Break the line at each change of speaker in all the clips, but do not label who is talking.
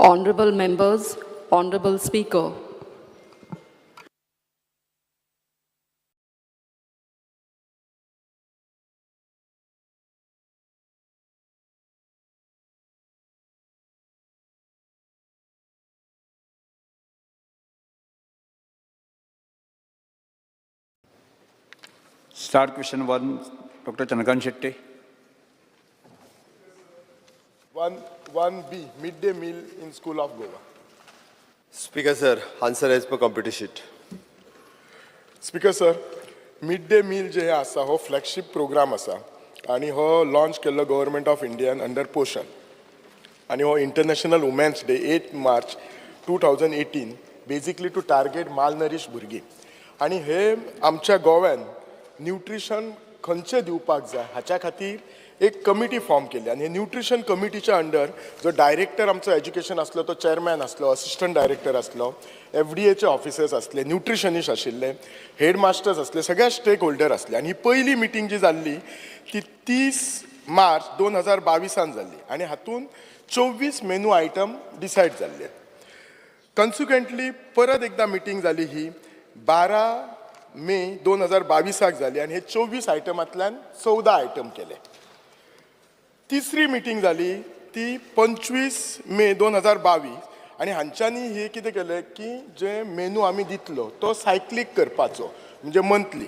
Honorable members, Honorable Speaker.
Start question 1, Dr. Chandrakant Shetty.
1B, midday meal in School of Goa.
Speaker sir, answer as per computer sheet.
Speaker sir, mid day meal जे आसा हो flagship programme आसा आनी हो launch केल्लो government of इंडियान under पोशन आनी हो International Women's Day 8 March 2018, basically to target malnourish भुरगीं. आनी हे आमच्या गोव्यान न्युट्रिशन खंयचें दिवपाक जाय हाच्या खातीर एक कमिटी फॉर्म केली आनी हे न्युट्रिशन कमिटीच्या अंडर जो डायरेक्टर आमचो एज्युकेशन आसलो तो चेअरमॅन आसलो, असिस्टंट डायरेक्टर आसलो, एफडीएचे ऑफिसर्स आसले, न्युट्रिशनिस्ट आशिल्ले, हेड मास्टर्स आसले, सगळे स्टेक होल्डर आसले. आनी ही पयली मिटींग जी जाल्ली ती 30 मार्च 2022न जाल्ली आनी हातूंत 24 मेनू आयटम डिसायड जाल्ले. कन्सिक्वेंटली परत एकदां मिटींग जाली, ही 12 मे 2022ाक जाली आनी हे 24 आयटमांतल्यान 14 आयटम केले. तिसरी मिटींग जाली ती 25 मे 2022 आनी हांच्यांनी हे कितें केलें की जे मेनू आमी दितलो तो सायक्लीक करपाचो, म्हणजे मंथली.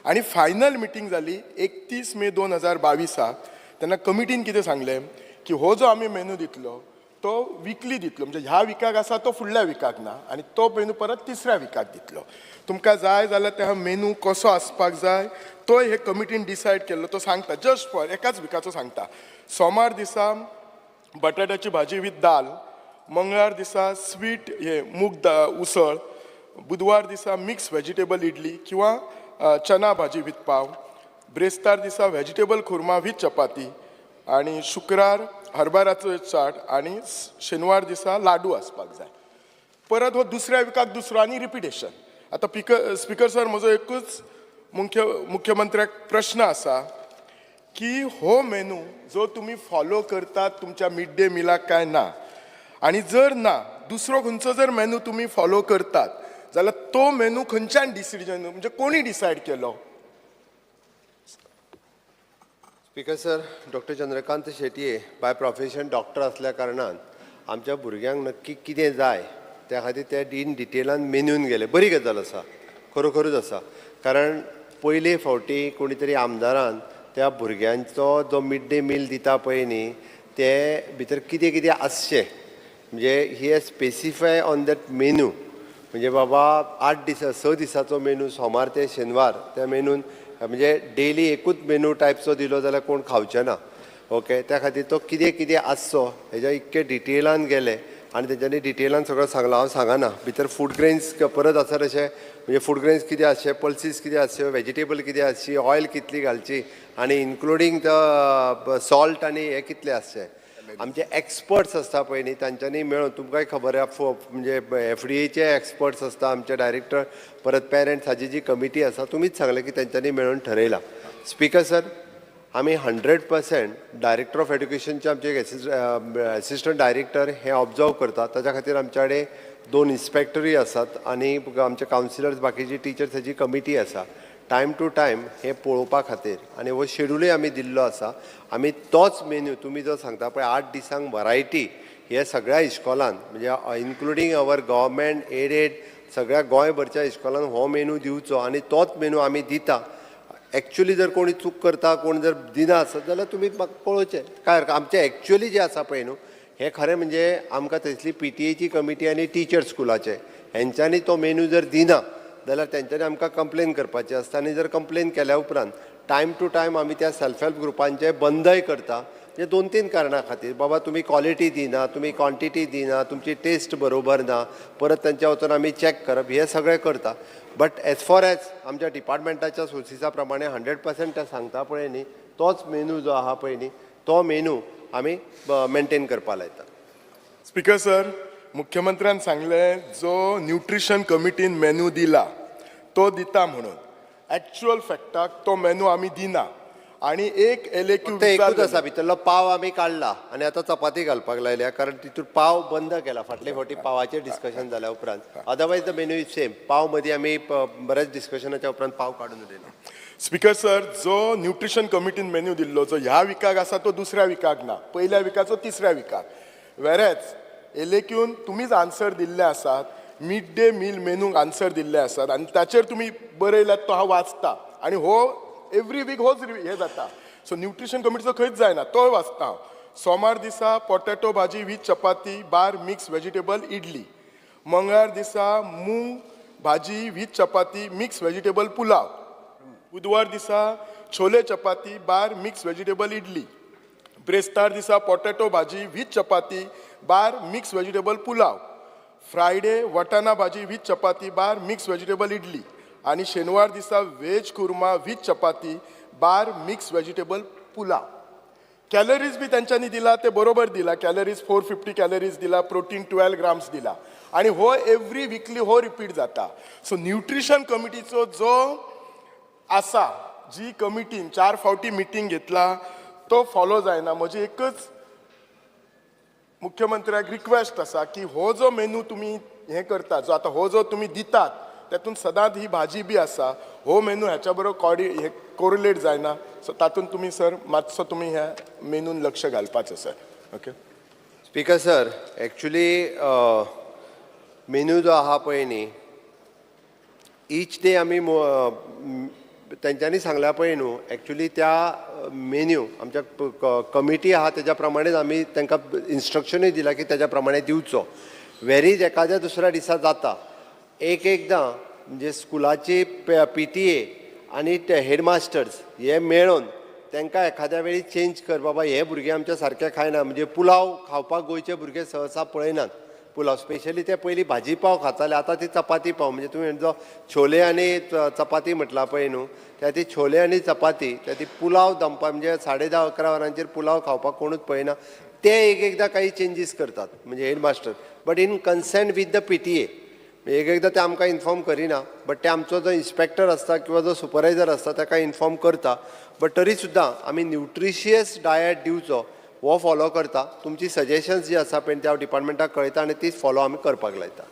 आनी फायनल मिटींग जाली 31 मे 2022ाक. तेन्ना कमिटीन कितें सांगलें की हो जो आमी मेनू दितलो तो विकली दितलो, म्हणजे ह्या विकाक आसा तो फुडल्या विकाक ना आनी तो मेनू परत तिसऱ्या विकाक दितलो. तुमकां जाय जाल्यार त्या मेनू कसो आसपाक जाय तो हे कमिटीन डिसायड केल्लो तो सांगता. जस्ट फॉर एकाच विकाचो सांगता. सोमार दिसा बटाट्याची भाजी विथ दाल, मंगळार दिसा स्वीट हे मूग दा उसळ, बुधवार दिसा मिक्स व्हेजिटेबल इडली किंवा चना भाजी विथ पाव, ब्रेस्तार दिसा व्हेजिटेबल खुर्मा विथ चपाती आनी शुक्रार हरभराचो चाट आनी शेनवार दिसा लाडू आसपाक जाय. परत हो दुसऱ्या विकाक दुसरो आनी रिपिटेशन. आतां स्पिकर सर, म्हजो एकूच मुख्यमंत्र्याक प्रश्न आसा की हो मेनू जो तुमी फॉलो करतात तुमच्या मिड डे मिलाक काय ना, आनी जर ना, दुसरो खंयचो जर मेनू तुमी फॉलो करतात जाल्यार तो मेनू खंयच्यान डिसिजन, म्हणजे कोणी डिसायड केलो?
Speaker sir, doctor Chandrakant Shetye by profession doctor असल्या कारणान आमच्या भुरग्यांक नक्की कितें जाय त्या खातीर ते इन डिटेलान मेन्यून गेले. बरी गजाल आसा, खरोखरूच आसा, कारण पयले फावटी कोणी तरी आमदारान त्या भुरग्यांचो जो मिड डे मील दिता पळय न्ही, ते भितर कितें कितें आसचें, म्हणजे he has specify on that menu. म्हणजे बाबा 8 दिसा, 6 दिसाचो मेनू, सोमार ते शेनवार, त्या मेनून म्हणजे डेली एकूच मेनू टायपचो दिलो जाल्यार कोण खावचे ना. ओके, त्या खातीर तो कितें कितें आसचो हेज्या इतके डिटेलान गेले आनी तेंच्यांनी डिटेलान सगळं सांगलां. हांव सांगना भितर फूड ग्रेन्स परत आसा तशें, म्हणजे फूड ग्रेन्स कितें आसचे, पल्सीस कितें आसच्यो, वेजिटेबल कितें आसची, ऑयल कितली घालची आनी इन्क्लुडींग the salt आनी हें कितलें आसचें. आमचे एक्सपर्ट्स आसता पळय न्ही, तांच्यांनी मेळून, तुमकांय खबर आहा, म्हणजे एफडीएचे एक्सपर्ट्स आसता, आमचे डायरेक्टर, परत पेरंट्स, हाजी जी कमिटी आसा, तुमीच सांगलें की तेंच्यांनी मेळून ठरयलां. स्पिकर सर, आमी 100% डायरेक्टर ऑफ एड्युकेशनचे आमचे एसिस्टंट डायरेक्टर हे ऑब्जर्व करतात. ताच्या खातीर आमच्या कडेन दोन इन्स्पेक्टरूय आसात आनी आमचे कावन्सिलर्स, बाकीची टिचर्स, हाजी कमिटी आसा टायम टू टायम हें पळोवपा खातीर. आनी हो शेड्युलूय आमी दिल्लो आसा. आमी तोच मेन्यू तुमी जो सांगता पळय, 8 दिसांक वरायटी, हे सगळ्या इस्कॉलान, म्हणजे इन्क्लुडींग our government aided, सगळ्या गोंयभरच्या इस्कॉलान हो मेन्यू दिवचो आनी तोच मेन्यू आमी दिता. एक्चुली जर कोणी चूक करता, कोण जर दिना आसत जाल्यार तुमी म्हाका पळोवचें. काय आमचें एक्चुअली जें आसा पळय न्हू, हें खरें म्हणजे आमकां थंयसली पीटीएची कमिटी आनी टिचर स्कुलाचे हेंच्यांनी तो मेन्यू जर दिना जाल्यार तेंच्यांनी आमकां कंप्लेन करपाची आसता. आनी जर कंप्लेन केल्या उपरांत टायम टू टायम आमी त्या सेल्फ हेल्प ग्रुपांचे बंदय करता. म्हणजे दोन तीन कारणां खातीर, बाबा तुमी क्वॉलिटी दिना, तुमी क्वॉन्टिटी दिना, तुमची टेस्ट बरोबर ना, परत तेंच्या वचून आमी चॅक करप, हें सगळें करता. बट एज फॉर एज आमच्या डिपार्टमेंटाच्या सोर्सिसा प्रमाणे 100% ते सांगता पळय न्ही, तोच मेनू जो आहा पळय न्ही, तो मेनू आमी मेंटेन करपा लायता.
स्पिकर सर, मुख्यमंत्र्यान सांगलें जो न्युट्रिशन कमिटीन मेनू दिला तो दिता म्हणून. एक्चुअल फॅक्टाक तो मेनू आमी दिना. आनी एक एलएक्यू
फक्त एकूच आसा, भितरलो पाव आमी काडला आनी आतां चपाती घालपाक लायल्या, कारण तितून पाव बंद केला फाटले फावटी पावाचेर डिस्कशन जाल्या उपरांत. Otherwise the menu is same. पाव मदीं आमी बऱ्याच डिस्कशनाच्या उपरांत पाव काडून उडयला.
स्पीकर सर, जो न्युट्रिशन कमिटीन मेन्यू दिल्लो जो ह्या विकाक आसा तो दुसऱ्या विकाक ना, पयल्या विकाचो तिसऱ्या विकाक. वेरेच एलएक्यून तुमीच आन्सर दिल्ले आसात, मिड डे मील मेनूक आन्सर दिल्ले आसात आनी ताचेर तुमी बरयल्यात तो हांव वाचता आनी हो एवरी वीक होच हे जाता. सो न्युट्रिशन कमिटीचो खंयच जायना, तो वाचता हांव. सोमार दिसा potato bhaji with chapati bar mix vegetable idli, मंगळार दिसा मूंग भाजी with chapati mix vegetable pulao, बुधवार दिसा chole chapati bar mix vegetable idli, ब्रेस्तार दिसा potato bhaji with chapati bar mix vegetable pulao, Friday vatana bhaji with chapati bar mix vegetable idli आनी शेनवार दिसा veg korma with chapati bar mix vegetable pulao. Calories बी तेंच्यांनी दिला ते बरोबर दिला, calories 450 calories दिला, प्रोटीन 12 ग्राम्स दिला आनी हो एवरी विकली हो रिपीट जाता. सो न्युट्रिशन कमिटीचो जो आसा, जी कमिटीन 4 फावटी मिटींग घेतला तो फॉलो जायना. म्हजी एकच मुख्यमंत्र्याक रिक्वेस्ट आसा की हो जो मेनू तुमी हें करतात, जो आतां हो जो तुमी दितात तेतून सदांच ही भाजी बी आसा, हो मेनू ह्याच्या बरोबर कॉर्डी हे कोरिलेट जायना. सो तातूंत तुमी सर मातसो तुमी ह्या मेनून लक्ष घालपाचें sir. Okay.
Speaker sir, actually menu जो आहा पळय न्ही, ईच डे आमी तेंच्यांनी सांगल्या पळय न्हू, एक्चुली त्या मेन्यू आमच्या कमिटी आहा तेज्या प्रमाणेच आमी तांकां इन्स्ट्रक्शनूय दिला की तेज्या प्रमाणे दिवचो. वेरीज एखाद्या दुसऱ्या दिसा जाता. एक एकदां म्हणजे स्कुलाची पीटीए आनी ते हेडमास्टर्स हे मेळोन तांकां एखाद्या वेळी चेंज कर, बाबा हे भुरगे आमच्या सारके खायना. म्हणजे पुलाव खावपाक गोंयचे भुरगे सहसा पळयनात. पुलाव स्पेशली ते पयलीं भाजी पाव खाताले, आतां ती चपाती पाव. म्हणजे तुमी जो छोले आनी चपाती म्हटला पळय न्हू, त्या ती छोले आनी चपाती, त्या ती पुलाव दनपार म्हणजे 10:30-11 वरांचेर पुलाव खावपाक कोणूच पळयना. ते एक एकदां काही चेंजीस करतात म्हणजे headmaster, but in consent with the PTA. एक एकदां ते आमकां इन्फॉर्म करिना, बट ते आमचो जो इन्स्पेक्टर आसता किंवा जो सुपरवायजर आसता ताका इन्फॉर्म करता. बट तरी सुद्दां आमी न्युट्रिशियस डायट दिवचो हो फॉलो करता. तुमची सजेशन्स जी आसा पळय त्या डिपार्टमेंटाक कळयता आनी तीच फॉलो आमी करपाक लायता.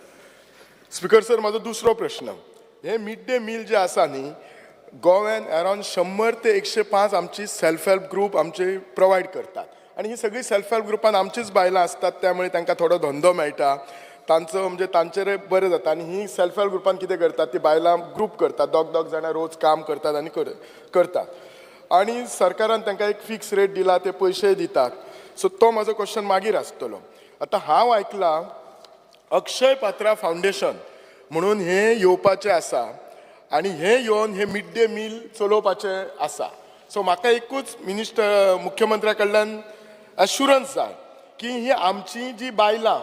स्पीकर सर, म्हाजो दुसरो प्रश्न, हे मिड डे मील जे आसा न्ही, गोव्यान अरावंड 100 ते 105 आमची सेल्फ हेल्प ग्रूप आमचे प्रोवायड करतात आनी ही सगळी सेल्फ हेल्प ग्रुपान आमचीच बायलां आसतात, त्यामुळे तांकां थोडो धंदो मेळटा, तांचो म्हणजे तांचेर बरें जाता. आनी ही सेल्फ हेल्प ग्रुपान कितें करतात, ती बायलां ग्रूप करतात, दोग दोग जाणां रोज काम करतात आनी करतात आनी सरकारान तांकां एक फिक्स रेट दिला, ते पयशेय दितात. सो तो म्हाजो क्वेश्चन मागीर आसतलो. आतां हांव आयकलां अक्षय पात्रा फावंडेशन म्हणून हें येवपाचें आसा आनी हें येवन हें मिड डे मील चलोवपाचें आसा. सो म्हाका एकूच मिनिस्टर मुख्यमंत्र्या कडल्यान एश्युरन्स जाय की ही आमची जी बायलां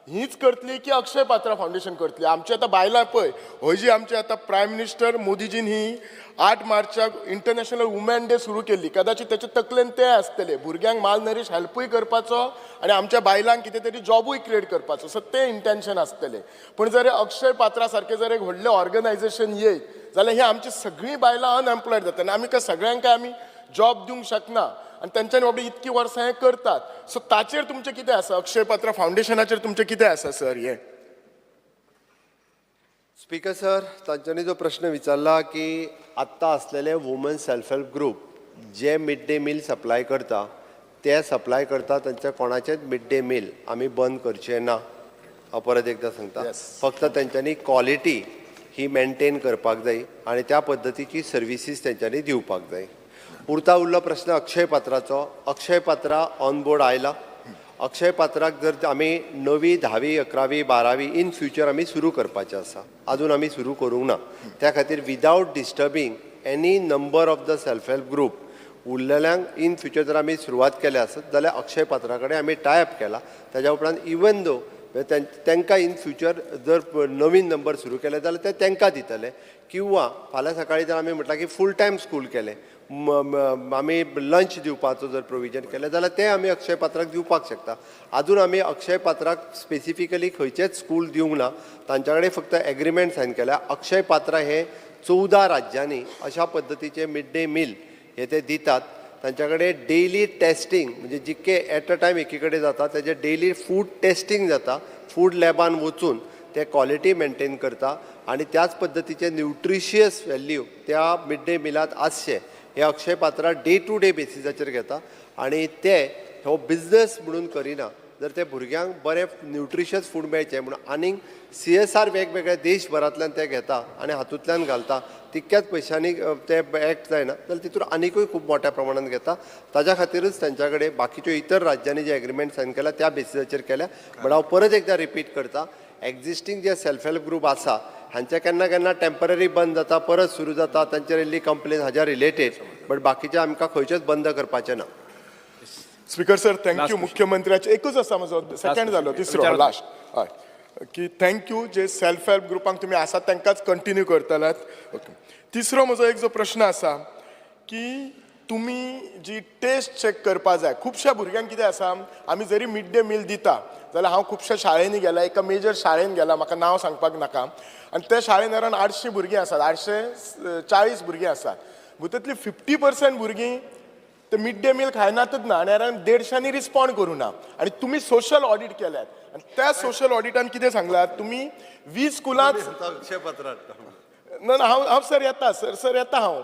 हीच करतली की अक्षय पात्रा फावंडेशन करतली. आमची आतां बायलां पळय, हय जी आमची आतां प्रायम मिनिस्टर मोदीजीन ही 8 मार्चाक इंटरनॅशनल वुमेन डे सुरू केल्ली, कदाचित तेच्या तकलेन तें आसतलें, भुरग्यांक मालनरीश हेल्पूय करपाचो आनी आमच्या बायलांक कितें तरी जॉबूय क्रिएट करपाचो, सो तें इंटेन्शन आसतलें. पूण जर अक्षय पात्रा सारकें जर एक व्हडलें ऑर्गनायजेशन येयत जाल्यार ही आमची सगळीं बायलां अनएम्प्लॉयड जाता आनी आमी काय सगळ्यांक काय आमी जॉब दिवंक शकना आनी तेंच्यांनी बाबडी इतकी वर्सां हें करतात. सो ताचेर तुमचें कितें आसा, अक्षय पात्रा फावंडेशनाचेर तुमचें कितें आसा सर? हें
स्पीकर सर, तांच्यांनी जो प्रश्न विचारला की आत्तां आसलेले वुमन सेल्फ हेल्प ग्रूप जे मिड डे मील सप्लाय करता ते सप्लाय करता, तांच्या कोणाचेच मिड डे मील आमी बंद करचे ना, हांव परत एकदां सांगता. फक्त तेंच्यांनी क्वॉलिटी ही मेनटेन करपाक जाय आनी त्या पद्दतीची सर्विसीस तेंच्यांनी दिवपाक जाय. उरता उरलो प्रश्न अक्षय पात्राचो. अक्षय पात्रा ऑन बोर्ड आयला. अक्षय पात्राक जर आमी 9वी 10वी 11वी 12वी इन फ्युचर आमी सुरू करपाचें आसा, आजून आमी सुरू करूंक ना. त्या खातीर without disturbing any number of the self help group उरलेल्यांक in future जर आमी सुरवात केल्या आसत जाल्यार अक्षय पात्रा कडेन आमी टाय अप केला. ताज्या उपरांत इवन दो तांकां इन फ्युचर जर नवीन नंबर सुरू केले जाल्यार ते तांकां दितले, किंवा फाल्यां सकाळीं जर आमी म्हटलां की फूल टायम स्कूल केलें, आमी लंच दिवपाचो जर प्रोविजन केलें जाल्यार तें आमी अक्षय पात्राक दिवपाक शकता. आजून आमी अक्षय पात्राक स्पेसिफिकली खंयचेच स्कूल दिवंक ना, तांच्या कडेन फक्त एग्रीमेंट सायन केल्या. अक्षय पात्रा हे 14 राज्यांनी अशा पद्दतीचे मिड डे मील हे ते दितात. तांच्या कडेन डेली टेस्टींग, म्हणजे जितके एट अ टायम एकी कडेन जाता तेजे डेली फूड टेस्टींग जाता. फूड लॅबान वचून ते क्वॉलिटी मेंटेन करता आनी त्याच पद्दतीचे न्युट्रिशियस व्हॅल्यू त्या मिड डे मिलांत आसचें हे अक्षय पात्रा डे टू डे बेसिसाचेर घेता आनी ते हो बिजनस म्हणून करिना. जर ते भुरग्यांक बरें न्युट्रिशियस फूड मेळचें म्हणून आनीक सीएसआर वेगवेगळ्या देशभरांतल्यान ते घेता आनी हातूंतल्यान घालता. तितक्याच पयशांनी ते एक्ट जायना जाल्यार तितून आनिकूय खूब मोठ्या प्रमाणान घेता. ताज्या खातीरच तांच्या कडेन बाकीच्यो इतर राज्यांनी जे एग्रीमेंट सायन केल्या त्या बेसिसाचेर केल्या. बट हांव परत एकदां रिपीट करता, एग्जिस्टींग जे सेल्फ हेल्प ग्रूप आसा हांचे केन्ना केन्ना टेंपररी बंद जाता, परत सुरू जाता, तांचेर इल्ली कंप्लेन हाज्या रिलेटेड, बट बाकीचे आमकां खंयचेच बंद करपाचें ना.
Speaker sir, thank you.
Question.
मुख्यमंत्र्याचे एकूच आसा म्हजो, सेकंड जालो, तिसरो
विचारा.
लास्ट. हय, की thank you जे सेल्फ हेल्प ग्रुपांक तुमी आसात तांकांच कंटिन्यू करतलात. ओके, तिसरो म्हजो एक जो प्रश्न आसा की तुमी जी टेस्ट चॅक करपा जाय. खुबश्या भुरग्यांक कितें आसा, आमी जरी मिड डे मील दिता जाल्यार हांव खुबश्या शाळेंनी गेला, एका मेजर शाळेन गेला, म्हाका नांव सांगपाक नाका, आनी त्या शाळेन अरावंड 800 भुरगीं आसात, 840 भुरगीं आसात. भितरतलीं 50% भुरगीं ते मिड डे मील खायनातच ना आनी अरावंड 150नी रिस्पॉन्ड करूं ना. आनी तुमी सोशल ऑडीट केल्यात आनी त्या सोशल ऑडिटान कितें सांगलां तुमी 20 स्कुलांत
अक्षय पात्रा.
ना ना, हांव हांव सर येता, सर सर येता हांव.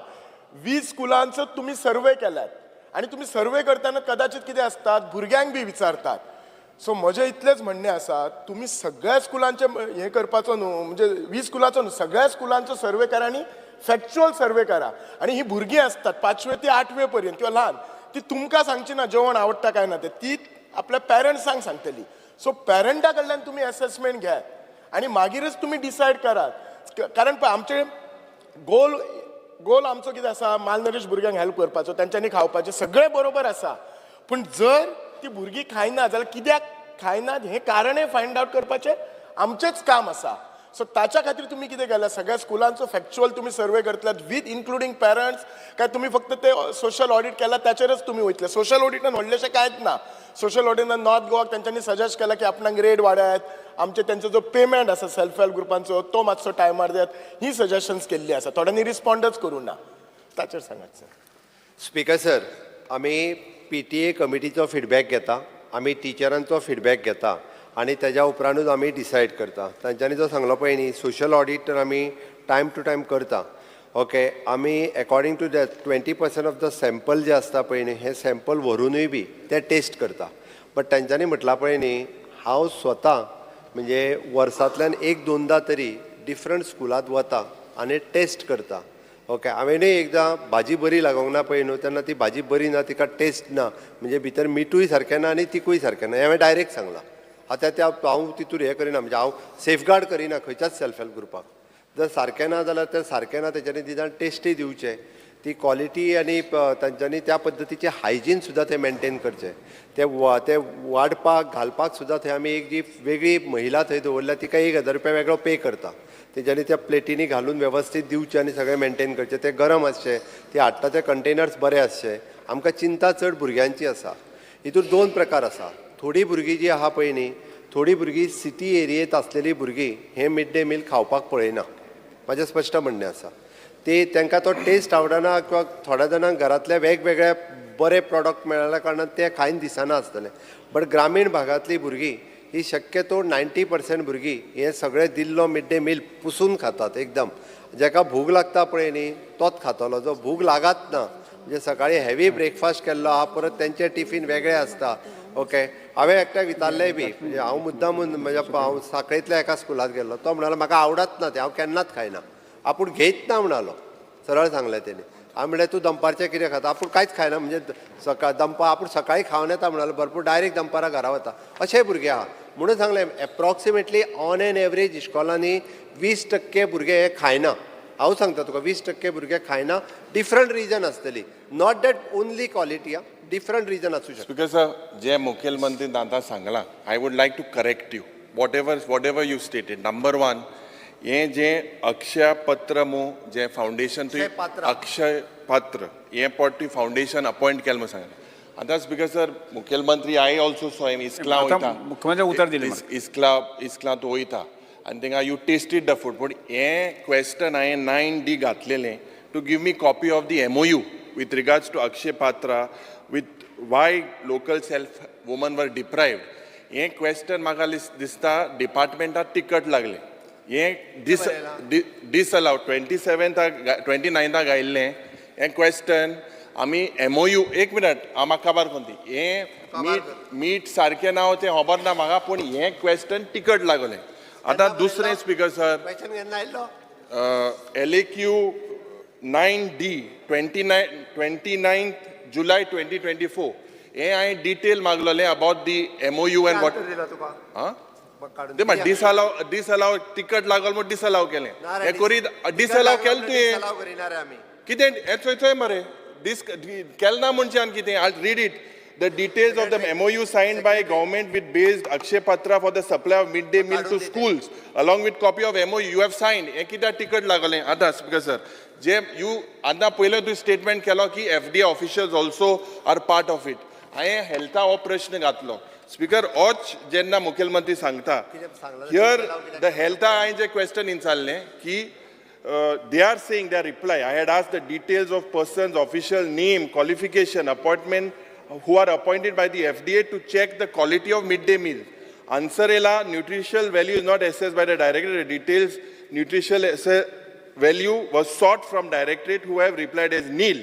20 स्कुलांचो तुमी सर्वे केल्यात आनी तुमी सर्वे करतना कदाचित कितें आसतात, भुरग्यांक बी विचारतात. सो म्हजें इतलेंच म्हणणें आसा, तुमी सगळ्या स्कुलांचें हें करपाचो न्हू, म्हणजे 20 स्कुलाचो न्हू, सगळ्या स्कुलांचो सर्वे करा आनी फॅक्च्युअल सर्वे करा. आनी ही भुरगीं आसतात पांचवे ते आठवे पर्यंत किंवा ल्हान, ती तुमकां सांगची ना जेवण आवडटा काय ना तें, ती आपल्या पॅरंट्सांक सांगतली. सो पॅरंटा कडल्यान तुमी एसेसमेंट घेयात आनी मागीरच तुमी डिसायड करात. कारण पळय, आमचे गोल गोल आमचो कितें आसा, मालनरीश भुरग्यांक हेल्प करपाचो, तांच्यांनी खावपाचें सगळें बरोबर आसा, पूण जर ती भुरगीं खायना जाल्यार कित्याक खायनात हें कारणय फायंड आवट करपाचें आमचेंच काम आसा. सो ताच्या खातीर तुमी कितें केलां, सगळ्या स्कुलांचो फॅक्च्युअल तुमी सर्वे करतल्यात विथ इन्क्लुडींग पॅरंट्स, काय तुमी फक्त ते सोशल ऑडीट केला ताचेरच तुमी वयतले? सोशल ऑडिटान व्हडलेशें कांयच ना. सोशल ऑडिटान नॉर्थ गोवाक तांच्यांनी सजेस्ट केलां की आपणाक रेट वाडयात, आमचे तेंचो जो पेमेंट आसा सेल्फ हेल्प ग्रुपांचो तो मातसो टायमार दियात, ही सजेशन्स केल्ली आसा. थोड्यांनी रिस्पॉन्डच करूं ना. ताचेर सांगात सर.
स्पीकर सर, आमी पीटीए कमिटीचो फिडबॅक घेता, आमी टिचरांचो फिडबॅक घेता आनी तेज्या उपरांतूच आमी डिसायड करता. तांच्यांनी जो सांगलो पळय न्ही, सोशल ऑडीट तर आमी टायम टू टायम करता. ओके, आमी according to that 20% of the sample जे आसता पळय न्ही, हे सॅम्पल व्हरूनूय बी ते टेस्ट करता. बट तांच्यांनी म्हटलां पळय न्ही, हांव स्वता म्हणजे वर्सांतल्यान एक दोनदां तरी डिफरंट स्कुलांत वता आनी टेस्ट करता. ओके, हांवेनूय एकदां भाजी बरी लागोंक ना पळय न्हू, तेन्ना ती भाजी बरी ना, तिका टेस्ट ना, म्हणजे भितर मिठूय सारकें ना आनी तिकूय सारकें ना, हें हांवें डायरेक्ट सांगलां. आतां त्या हांव तितूर हें करिना, म्हणजे हांव सेफगार्ड करिना खंयच्याच सेल्फ हेल्प ग्रुपाक. जर सारकें ना जाल्यार तें सारकें ना, तेच्यांनी निदान टेस्टय दिवचें, ती क्वॉलिटी आनी तांच्यांनी त्या पद्दतीचें हायजीन सुद्दां तें मेनटेन करचें. ते वाडपाक घालपाक सुद्दां थंय आमी एक जी वेगळी महिला थंय दवरल्या, तिका 1000 रुपया वेगळो पे करता. तेंच्यांनी त्या प्लेटींनी घालून वेवस्थीत दिवचें आनी सगळें मेनटेन करचें. तें गरम आसचें, ती हाडटा ते कंटेनर्स बरे आसचे. आमकां चिंता चड भुरग्यांची आसा. हितूर दोन प्रकार आसा. थोडीं भुरगीं जीं आहा पळय न्ही, थोडीं भुरगीं सिटी एरियेंत आसलेलीं भुरगीं हें मिड डे मील खावपाक पळयना. म्हाजें स्पश्ट म्हणणें आसा, ती तांकां तो टेस्ट आवडना किंवा थोड्या जाणांक घरांतले वेगवेगळे बरे प्रॉडक्ट मेळ्ळ्या कारणान ते खायन दिसना आसतलें. बट ग्रामीण भागांतलीं भुरगीं ही शक्यतो 90% भुरगीं हें सगळें दिल्लो मिड डे मील पुसून खातात एकदम. जाका भूक लागता पळय न्ही तोच खातलो, जो भूक लागात ना, म्हणजे सकाळी हेवी ब्रेकफास्ट केल्लो आहा, परत तेंचे टिफीन वेगळे आसता. ओके, हांवें एकट्याक विचारलें बी, म्हणजे हांव मुद्दामून म्हज्या हांव सांखळेंतल्या एका स्कुलांत गेल्लो, तो म्हणालो म्हाका आवडत ना तें, हांव केन्नाच खायना, आपूण घेयत ना म्हणालो, सरळ सांगलें तेणी. हांवें म्हणलें तूं दनपारचें कितें खाता? आपूण कांयच खायना, म्हणजे सकाळ दनपार आपूण सकाळी खावन येता म्हणालो भरपूर, डायरेक्ट दनपारां घरा वता. अशेय भुरगे आहा. म्हणून सांगलें, एप्रॉक्सिमेटली ऑन एन एवरेज इश्कोलांनी 20% भुरगे हे खायना. हांव सांगता तुका, 20% भुरगे खायना. डिफरंट रिजन आसतली, not that only quality, आं, डिफरंट रिजन आसूं शकता.
स्पीकर सर, जे मुखेलमंत्री आतां सांगलां, I would like to correct you whatever you stated. Number one, हें जें अक्षय पत्र मू जें फावंडेशन
अक्षय पात्र.
अक्षय पात्र हें पट तुवें फावंडेशन अपॉयंट केलें म्हूण सांगलें. आतां स्पीकर सर, मुखेलमंत्री I also saw him इस्कला
आतां
वयता.
मुख्यमंत्र्याक उतर दिलें मरे.
इस्कला तूं वयता आनी थिंगा you tasted the food, पूण हें क्वेश्चन हांवें 9D घातलेलें to give me copy of the MOU. with regards to Akshaya Patra with why local self women were deprived, हें क्वेश्चन म्हाका दिसता डिपार्टमेंटाक तिकट लागलें. हें डिसअलाव 27थाक 29थाक आयिल्लें हें क्वेश्चन. आमी एमओयू, एक मिनट, हांव म्हाका काबार कोन्न दी. हें मीट मीट सारकें ना तें खबर ना म्हाका, पूण हें क्वेश्चन तिकट लागलें. आतां दुसरें, स्पीकर सर,
क्वेश्चन केन्ना आयिल्लो?
LAQ 9D 29 July 2024. हे हांवें detail मागलोलें about the MOU and what.
Answer दिलो तुका?
आं.
काडून
ते डिसअलाव, डिसअलाव तिकट लागल म्हूण डिसअलाव केलें. हें करीत डिसअलाव केलें तुवें.
डिसअलाव करिना रे आमी.
कितें हें चोय, चोय मरे, दीस केलें ना म्हणचे आनी कितें? I read it. The details of the MOU signed by government with based Akshaya Patra for the supply of mid day meal to schools along with copy of MOU you have signed. हें कित्याक तिकट लागलें? आतां speaker sir, J you आतां पयलें तुवें statement केलो की FDA officials also are part of it, हांवें हेल्था हो प्रश्न घातलो. स्पीकर, होच जेन्ना मुखेलमंत्री सांगता
कितें सांगलां?
Here the हेल्था हांवें जे क्वेश्चन विचारलें की they are saying their reply, I had asked the details of persons, official name, qualification, appointment, who are appointed by the FDA to check the quality of midday meal. Answer येयला, nutritional value is not assessed by the directorate. The details nutritional value was sought from directorate, who have replied as nil.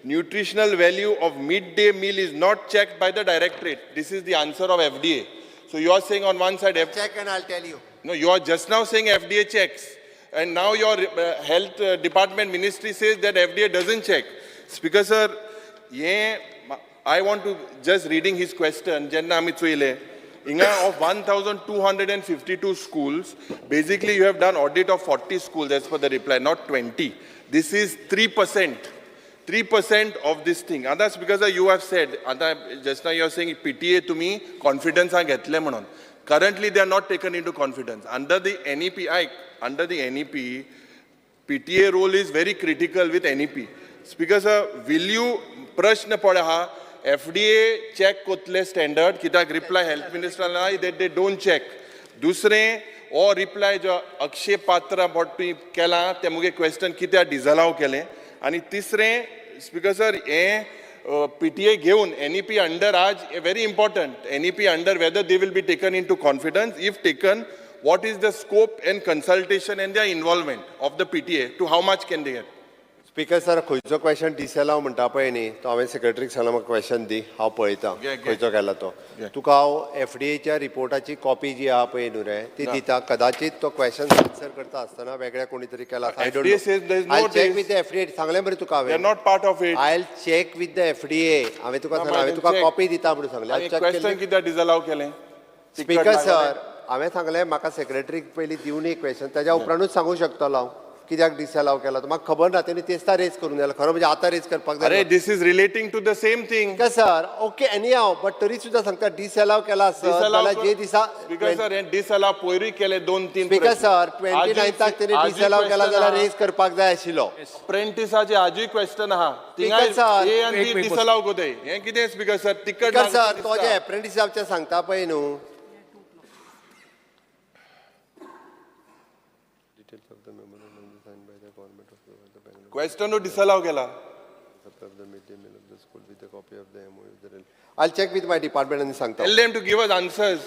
Nutritional value of midday meal is not checked by the directorate. This is the answer of FDA. So you are saying on one side F-
Check and I tell you.
No, you are just now saying FDA checks, and now your health department ministry says that FDA doesn't check. Speaker sir, ये I want to just reading his question, जेन्ना आमी चोयले हिंगा of 1252 schools, basically you have done audit of 40 schools as per the reply, not 20. This is 3%. 3% of this thing. आतां because you have said, आतां just now you are saying PTA तुमी कॉन्फिडन्सान घेतले म्हणून. Currently they are not taken into confidence. Under the NEP, आयक, under the NEP, PTA role is very critical with NEP. Speaker sir, will you, प्रश्न पड आहा, FDA check कोतले standard कित्याक reply health मिनिस्टरान that they don't check. दुसरें, हो reply जो अक्षय पात्र what तुवें केलां तें मुगे क्वेश्चन कित्याक डिजलाव केलें? आनी तिसरें, स्पीकर सर, हें पीटीए घेवन एनईपी अंडर आज very important, NEP under whether they will be taken into confidence, if taken, what is the scope and consultation and their involvement of the PTA, to how much can they get?
Speaker sir, खंयचो question डिसअलाव म्हणटा पळय न्ही, तो हांवें सेक्रेटरीक सांगला, म्हाका question दी, हांव पळयता.
घे, घे.
खंयचो केला तो.
घे.
तुका हांव एफडीएच्या रिपोर्टाची कॉपी जी आहा पळय न्हू रे, ती दिता. कदाचित तो क्वेश्चन आन्सर करता आसतना वेगळ्या कोणी तरी केला.
FDA says there is no
I check
this.
With FDA. सांगलें मरे तुका
They are
हांवें.
Not part of it.
I check with the FDA. हांवें तुका सांगलें, हांवें तुका कॉपी दिता म्हणून सांगलें.
आनी
चॅक
क्वेश्चन कित्याक डिसअलाव केलें?
स्पीकर सर, हांवें सांगलें, म्हाका सेक्रेटरीक पयलीं दिवनी क्वेश्चन, ताज्या उपरांतूच सांगूंक शकतलो हांव कित्याक डिसअलाव केला तो. म्हाका खबर ना तेणी तेस्ता रेज करून जाल्यार. खरो म्हणजे आतां रेज करपाक
अरे,
जाय.
This is relating to the same thing.
Sir, okay, anyhow, but तरी सुद्दां सांगता, डिसअलाव केला आसत जाल्यार जे दिसा
स्पीकर सर, हे डिसअलाव पयरूय केले दोन तीन.
स्पीकर सर, 29थाक तेणी डिसअलाव केला जाल्यार रेज करपाक जाय आशिल्लो.
अप्रेंटिसाचे आजूय क्वेश्चन आहा थिंगा.
Speaker sir,
ए आनी
एक
बी
मिनिट.
डिसअलाव कोताय. हें कितें स्पीकर सर, तिकट?
स्पीकर सर, तो जे एप्रेंटिसाचें सांगता पळय न्हू.
क्वेश्चन डिसअलाव केला.
I'll check with my department आनी सांगता.
Tell them to give us answers.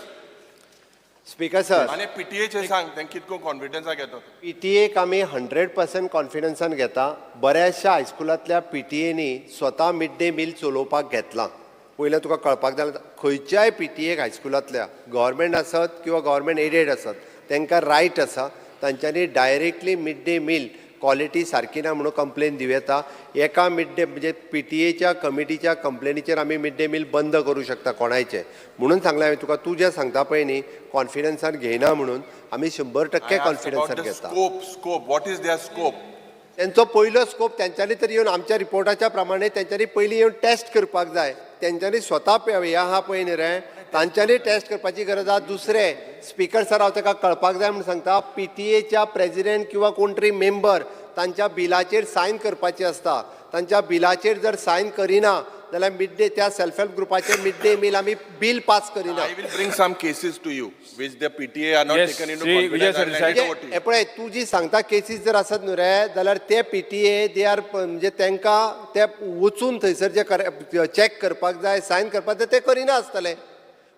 Speaker sir,
आनी पीटीएचे सांग तें कितको कॉन्फिडन्सा घेता.
पीटीएक आमी 100% कॉन्फिडन्सान घेता. बऱ्याचशा हायस्कुलांतल्या पीटीएनी स्वता मिड डे मील चलोवपाक घेतलां. पयलें तुका कळपाक जाय, खंयच्याय पीटीएक हायस्कुलांतल्या, गव्हर्मेंट आसत किंवा गव्हर्मेंट एडेड आसत, तांकां रायट आसा, तांच्यांनी directly mid day meal quality सारकी ना म्हणून कंप्लेन दिवं येता. एका मिड डे म्हणजे पीटीएच्या कमिटीच्या कंप्लेनीचेर आमी मिड डे मील बंद करूं शकता कोणायचें. म्हणून सांगलें हांवें तुका, तूं जें सांगता पळय न्ही कॉन्फिडन्सान घेयना म्हणून, आमी 100% कॉन्फिडन्सान घेता.
Scope, scope, what is their scope?
त्यांचो पयलो स्कोप, तेंच्यांनी तर येवन आमच्या रिपोर्टाच्या प्रमाणे तेंच्यांनी पयलीं येवन टेस्ट करपाक जाय. तेंच्यांनी स्वता हें आहा पळय न्ही रे, तांच्यांनी टेस्ट करपाची गरज आहा. दुसरें, स्पीकर सर, हांव ताका कळपाक जाय म्हूण सांगता, पीटीएच्या प्रेजिडेंट किंवा कोण तरी मेंबर तांच्या बिलाचेर सायन करपाची आसता. तांच्या बिलाचेर जर सायन करिना जाल्यार मिड डे त्या सेल्फ हेल्प ग्रुपाचे मिड डे मील आमी बील पास करिना.
I will bring some cases to you, which the PTA are not
Yes,
taken into
Shri Vijay
confidence. I'll
Sardesai.
hand it over to
म्हणजे
you.
पळय, तूं जी सांगता cases जर आसत न्हू रे, जाल्यार ते पीटीए they are, म्हणजे तांकां ते वचून थंयसर जे चॅक करपाक जाय, सायन करपाक जाय, ते करिना आसतले.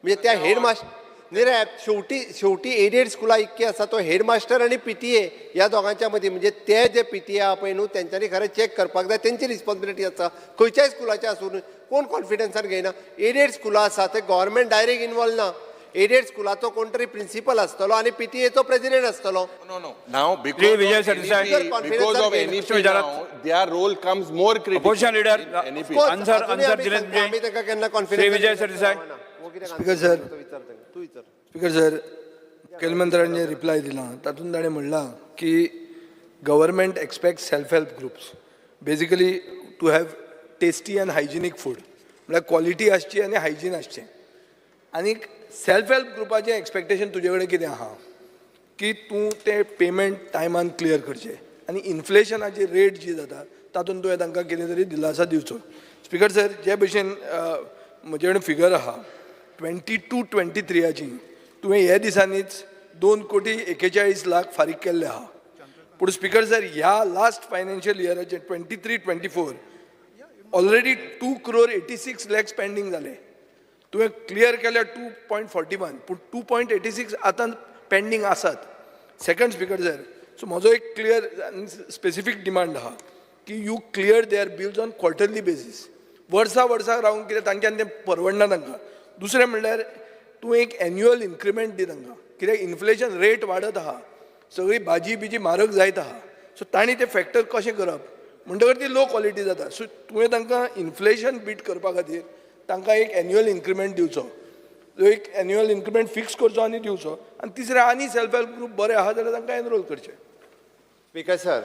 म्हणजे त्या हेड मास्टर न्ही रे, शेवटी शेवटी एडेड स्कुलां इतकी आसा, तो हेड मास्टर आनी पीटीए ह्या दोगांच्या मदीं, म्हणजे ते जे पीटीए आहा पळय न्हू, तेंच्यांनी खरें चॅक करपाक जाय. तेंची रिस्पॉन्सिबिलिटी आसा. खंयच्याय स्कुलाचें आसूं न्हू, कोण कॉन्फिडन्सान घेयना. एडेड स्कुलां आसा ते गव्हर्मेंट डायरेक्ट इनवॉल्व ना. एडेड स्कुलाचो कोण तरी प्रिन्सिपल आसतलो आनी पीटीएचो प्रेसिडेंट आसतलो.
No. Now, because
Vijay
of
Sardesai.
NEP, because of NEP now, their role comes more critical.
Opposition leader,
In NEP.
Of course,
Answer-
अजूनय
answer
आमी
दिले
सांगता,
तुमचे.
आमी तांकां केन्ना
श्री विजय सरदेसाय.
Speaker sir.
तूं विचार.
स्पीकर सर, मुखेलमंत्र्यान जे रिप्लाय दिला तातूंत ताणें म्हणलां की government expect self help groups basically to have tasty and hygienic food, म्हळ्यार क्वॉलिटी आसची आनी हायजीन आसचें. आनीक सेल्फ हेल्प ग्रुपाचें एक्सपेक्टेशन तुजे कडेन कितें आहा की तूं तें पेमेंट टायमान क्लियर करचें आनी इन्फ्लेशनाची रेट जी जाता तातूंत तुवें तांकां कितें तरी दिलासा दिवचो. स्पीकर सर, जे भशेन म्हजे कडेन फिगर आहा, 22-23आची तुवें हे दिसांनीच 2 कोटी 41 लाख फारीक केल्ले आहा. पूण स्पीकर सर, ह्या last financial इयराचे 23-24 already 2 crore 86 lakhs pending जाले. तुवें क्लियर केल्या 2.41, पूण 2.86 आतां पेंडींग आसात. सेकंड, स्पीकर सर, सो म्हजो एक क्लियर आनी स्पेसिफीक डिमांड आहा की you clear their bills on quarterly basis. वर्सा वर्सा रावन कितें तांच्यान तें परवडना तांकां. दुसरें म्हणल्यार तूं एक एन्युअल इन्क्रिमेंट दी तांकां, कित्याक इन्फ्लेशन रेट वाडत आहा, सगळी भाजी बिजी म्हारग जायत आहा. सो तांणी तें फॅक्टर कशें करप म्हणटकर ती लो क्वॉलिटी जाता. सो तुवें तांकां इन्फ्लेशन बीट करपा खातीर तांकां एक एन्युअल इन्क्रिमेंट दिवचो, एक एन्युअल इन्क्रिमेंट फिक्स करचो आनी दिवचो. आनी तिसरें, आनी सेल्फ हेल्प ग्रूप बरे आहा जाल्यार तांकां एनरोल करचे.
स्पीकर सर,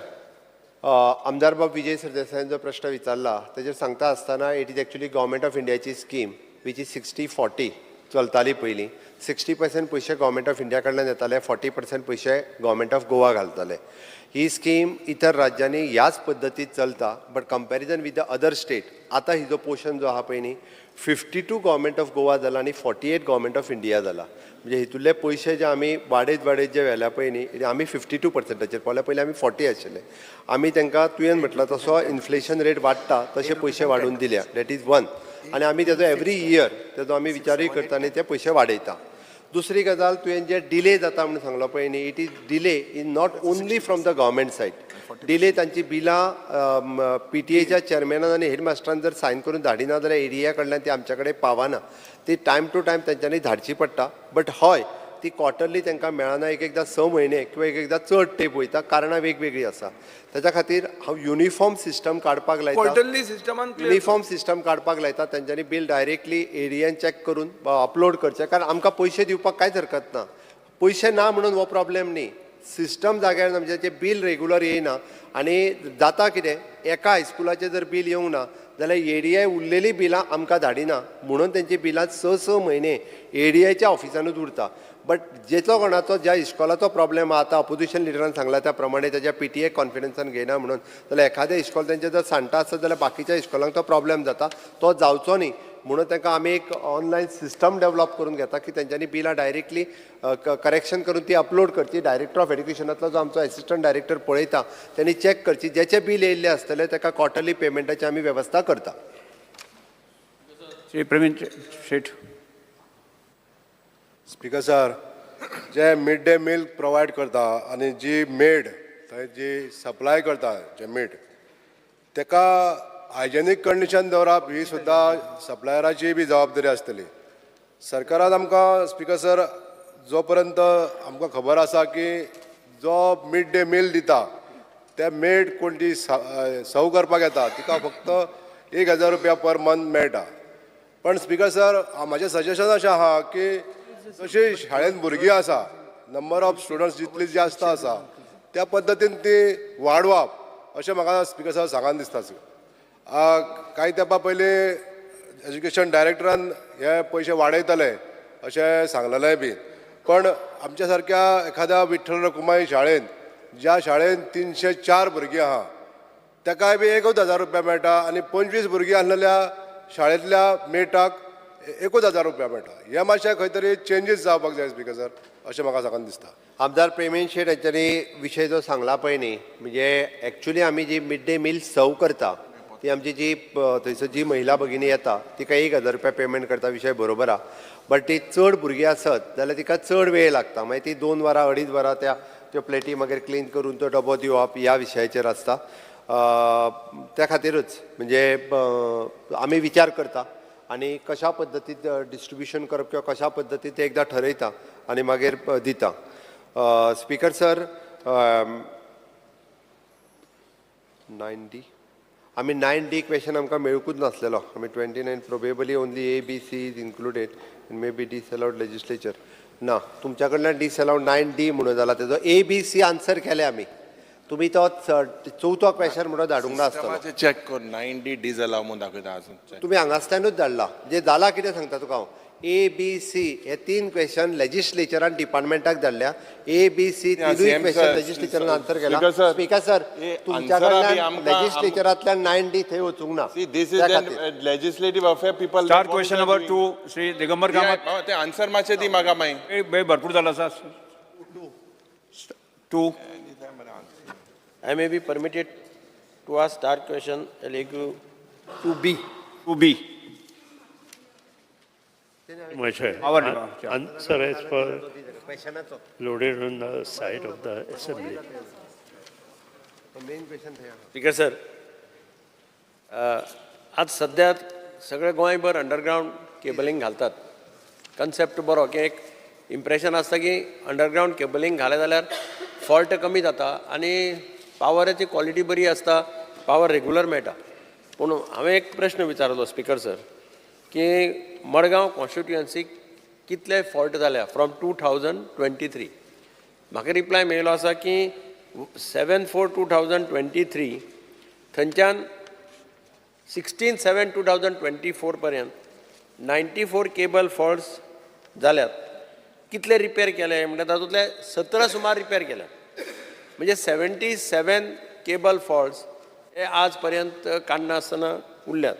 आमदार बाब विजय सरदेसायान जो प्रश्न विचारला तेजेर सांगता आसतना, it is actually Government of इंडियाची स्कीम which is 60-40 चलताली पयलीं. 60% पयशे गव्हर्मेंट ऑफ इंडिया कडल्यान येताले, 40% पयशे गव्हर्मेंट ऑफ गोवा घालताले. ही स्कीम इतर राज्यांनी ह्याच पद्दतीत चलता, but comparison with the other state, आतां हिजो पोर्शन जो आहा पळय न्ही, 52 गव्हर्मेंट ऑफ गोवा जाला आनी 48 गव्हर्मेंट ऑफ इंडिया जाला. म्हणजे हितूंतले पयशे जे आमी वाडयत वाडयत जे व्हेल्या पळय न्ही, आमी 52 पर्संटाचेर पावल्या. पयलीं आमी 40 आशिल्ले. आमी तांकां तुवें म्हटलां तसो इन्फ्लेशन रेट वाडटा तशे पयशे वाडोवन दिल्या. That is one. आनी आमी तेजो एवरी इयर तेजो आमी विचारूय करता आनी ते पयशे वाडयता. दुसरी गजाल, तुवें जे डिले जाता म्हणून सांगलो पळय न्ही, it is delay is not only from the government side. Delay तांची बिलां पीटीएच्या चेअरमॅनान आनी हेडमास्टरान जर सायन करून धाडिना जाल्यार एडीए कडल्यान ती आमच्या कडेन पावना. ती टायम टू टायम तेंच्यांनी धाडची पडटा. बट हय, ती क्वॉर्टरली तांकां मेळना. एक एकदां 6 म्हयने किंवा एक एकदां चड तेंप वयता. कारणां वेगवेगळीं आसा. ताच्या खातीर हांव युनिफॉर्म सिस्टम काडपाक लायता.
क्वॉर्टरली सिस्टमान.
युनिफॉर्म सिस्टम काडपाक लायता. तेंच्यांनी बील डायरेक्टली एडीएन चॅक करून अपलोड करचें, कारण आमकां पयशे दिवपाक कांयच हरकत ना. पयशे ना म्हणून हो प्रॉब्लेम न्ही. सिस्टम जाग्यार ना, म्हणजे बील रेगुलर येयना. आनी जाता कितें, एका हायस्कुलाचें जर बील येवंक ना जाल्यार एडीआय उरलेलीं बिलां आमकां धाडिना, म्हणून तेंची बिलां 6-6 म्हयने एडीआयच्या ऑफिसानूच उरता. बट जेचो कोणाचो ज्या इस्कॉलाचो प्रॉब्लेम आहा, आतां अपोजिशन लिडरान सांगला त्या प्रमाणे तेज्या पीटीए कॉन्फिडन्सान घेयना म्हणून, जाल्यार एखादें इस्कॉल तेंचें जर सांडटा आसत जाल्यार बाकीच्या इस्कॉलांक तो प्रॉब्लेम जाता. तो जावचो न्ही म्हणून तांकां आमी एक ऑनलायन सिस्टम डेवलप करून घेता की तेंच्यांनी बिलां डायरेक्टली करेक्शन करून ती अपलोड करची. डायरेक्टर ऑफ एड्युकेशनांतलो जो आमचो एसिस्टंट डायरेक्टर पळयता, तेणी चॅक करची. जेचे बील येयल्लें आसतलें ताका क्वॉर्टरली पेमेंटाची आमी वेवस्था करता.
श्री प्रवीण शेठ.
स्पीकर सर, जे मिड डे मील प्रोवायड करता आनी जी मेड थंय जी सप्लाय करता जे मीठ, तेका हायजेनीक कंडिशन दवरप ही सुद्दां सप्लायराची बी जबाबदारी आसतली. सरकारान आमकां, स्पीकर सर, जो पर्यंत आमकां खबर आसा की जो मिड डे मील दिता ते मेड कोण ती सर्व करपाक येता तिका फक्त 1000 रुपया पर मंथ मेळटा. पण स्पीकर सर, म्हाजें सजेशन अशें आहा की जशी शाळेंत भुरगीं आसा, नंबर ऑफ स्टुडंट्स जितली जास्त आसा त्या पद्दतीन ती वाडोवप अशें म्हाका स्पीकर सर सांगन दिसता. कांय तेंपा पयलीं एज्युकेशन डायरेक्टरान हे पयशे वाडयतले अशें सांगलेलें बी, पण आमच्या सारक्या एखाद्या विठ्ठल रखुमाई शाळेंत, ज्या शाळेंत 304 भुरगीं आहा. तेकाय बी एकूच हजार रुपया मेळटा आनी 25 भुरगीं आसलेल्या शाळेंतल्या मेटाक एकूच हजार रुपया मेळटा. हे मातशें खंय तरी चेंजीस जावपाक जाय स्पीकर सर, अशें म्हाका सांगन दिसता.
आमदार प्रेमेन शेट हांच्यांनी विशय जो सांगला पळय न्ही, म्हणजे एक्चुली आमी जी मिड डे मील सर्व करता ती आमची जी थंयसर जी महिला भगिनी येता तिका 1000 रुपया पेमेंट करता, विशय बरोबर आहा. बट ती चड भुरगीं आसत जाल्यार तिका चड वेळ लागता, मागीर ती 2 वरां 2.5 वरां त्या त्यो प्लेटी मागीर क्लीन करून तो डबो दिवप ह्या विशयाचेर आसता. त्या खातीरूच म्हणजे आमी विचार करता आनी कशा पद्दतीन डिस्ट्रिब्युशन करप किंवा कशा पद्दतीन ते एकदां ठरयता आनी मागीर दिता. स्पीकर सर, 9D आमी 9D question आमकां मेळुंकूच नासलेलो. आमी 29 probably only A B C is included and may be disallowed legislature ना. तुमच्या कडल्यान डिसअलावड 9D म्हणून जाला, तेजो ए बी सी आन्सर केले आमी. तुमी तो चवथो क्वेश्चन म्हणून धाडूंक ना आसतलो.
चॅक कर, 9D डिसअलाव म्हणून दाखयता अजून check.
तुमी हांगासल्यानूच धाडला. जे जाला कितें सांगता तुका हांव, ए बी सी हे 3 क्वेश्चन लेजिस्लेचरान डिपार्टमेंटाक धाडल्या. ए बी सी तिनूय
CM
question
sir,
लेजिस्लेचरान answer केला.
Speaker sir,
speaker sir,
हे
तुमच्या
answer बी
कडल्यान लेजिस्लेचरांतल्यान 9D थंय वचूंक ना.
See, this is
त्या
an
खातीर.
legislative affair, people.
Start question number 2, Shri Digambar Kamat.
ते आन्सर मातशें दी म्हाका मागीर.
वेळ भरपूर जाला आसा. 2.
I may be permitted to ask star question LAQ 2B.
2B.
Mahashay,
Our department, yeah.
Answer as per loaded on the side of the assembly.
Main question थंय आहा.
स्पीकर सर, आज सद्या सगळे गोंयभर अंडरग्रावंड केबलिंग घालतात. Concept बरो की एक इम्प्रेशन आसता की अंडरग्रावंड केबलिंग घालें जाल्यार फॉल्ट कमी जाता आनी पावराची क्वॉलिटी बरी आसता, पावर रेगुलर मेळटा. पूण हांवें एक प्रश्न विचारलो स्पीकर सर की मडगांव कॉन्स्टिट्युएन्सीक कितले फॉल्ट जाल्या फ्रॉम 2023. म्हाका रिप्लाय मेळिल्लो आसा की 7/4/2023 थंयच्यान 16/7/2024 पर्यंत 94 केबल फॉल्ट्स जाल्यात. कितले रिपेर केले म्हणल्यार तातूंतले 17 सुमार रिपेर केले, म्हणजे 77 केबल फॉल्ट्स हे आज पर्यंत काडनासतना उरल्यात.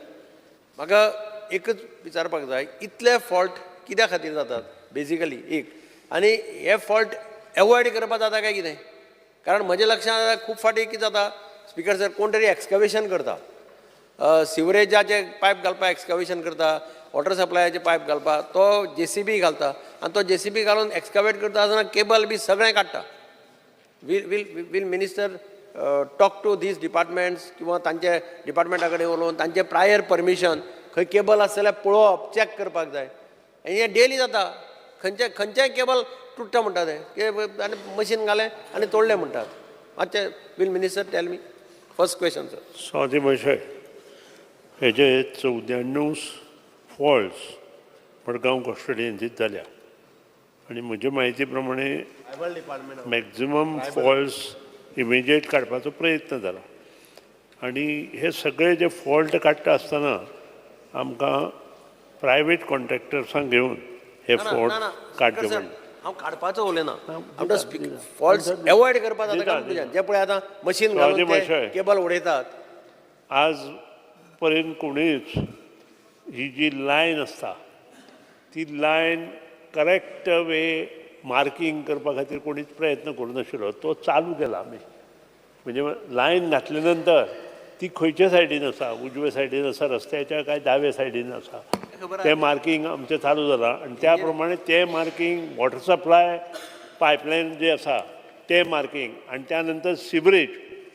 म्हाका एकच विचारपाक जाय, इतले फॉल्ट कित्या खातीर जातात बेजिकली एक, आनी हे फॉल्ट एवॉयड करपाक जाता काय कितें? कारण म्हज्या लक्षांत आतां खूब फावटी कितें जाता स्पीकर सर, कोण तरी एक्सकवेशन करता, सिवरेजाचे पायप घालपाक एक्सकवेशन करता, वॉटर सप्लायाचे पायप घालपाक तो जेसीबी घालता आनी तो जेसीबी घालून एक्सकवेट करता आसतना केबल बी सगळें काडटा. Will minister talk to these departments किंवा तांचे डिपार्टमेंटा कडेन उलोवन तांचे प्रायर परमिशन खंय केबल आसा जाल्यार पळोवप, चॅक करपाक जाय. आनी हें डेली जाता. खंयचें खंयचेंय केबल तुट्टा म्हणटा ते, आनी मशीन घालें आनी तोडलें म्हणटात. मातशें will minister tell me, first question sir.
Swathi Mahashay, हेजे 94 फॉल्ट्स मडगांव कॉन्स्टिट्युएन्सीत जाल्या आनी म्हजे म्हायती प्रमाणे मॅक्झिमम फॉल्ट्स इमिजिएट काडपाचो प्रयत्न जाला आनी हे सगळे जे फॉल्ट काडटा आसतना आमकां प्रायवेट कॉन्ट्रॅक्टर्सांक घेवन हे फॉल्ट काडचे पडले.
हांव काडपाचो उलयना, फॉल्ट्स एवॉयड करपाक जाता काय तुज्यान? जे पळय आतां मशीन
स्वाती
घालून ते
महाशय.
केबल उडयतात.
आज पर्यंत कोणीच ही जी लायन आसता ती लायन करेक्ट वे मार्कींग करपा खातीर कोणीच प्रयत्न करूं नाशिल्लो. तो चालू केला आमी. म्हणजे लायन घातले नंतर ती खंयच्या सायडीन आसा, उजव्या सायडीन आसा रस्त्याच्या काय दाव्या सायडीन आसा, तें मार्कींग आमचें चालू जालां आनी त्या प्रमाणे तें मार्कींग वॉटर सप्लाय पायपलायन जे आसा तें मार्कींग आनी त्या नंतर सिवरेज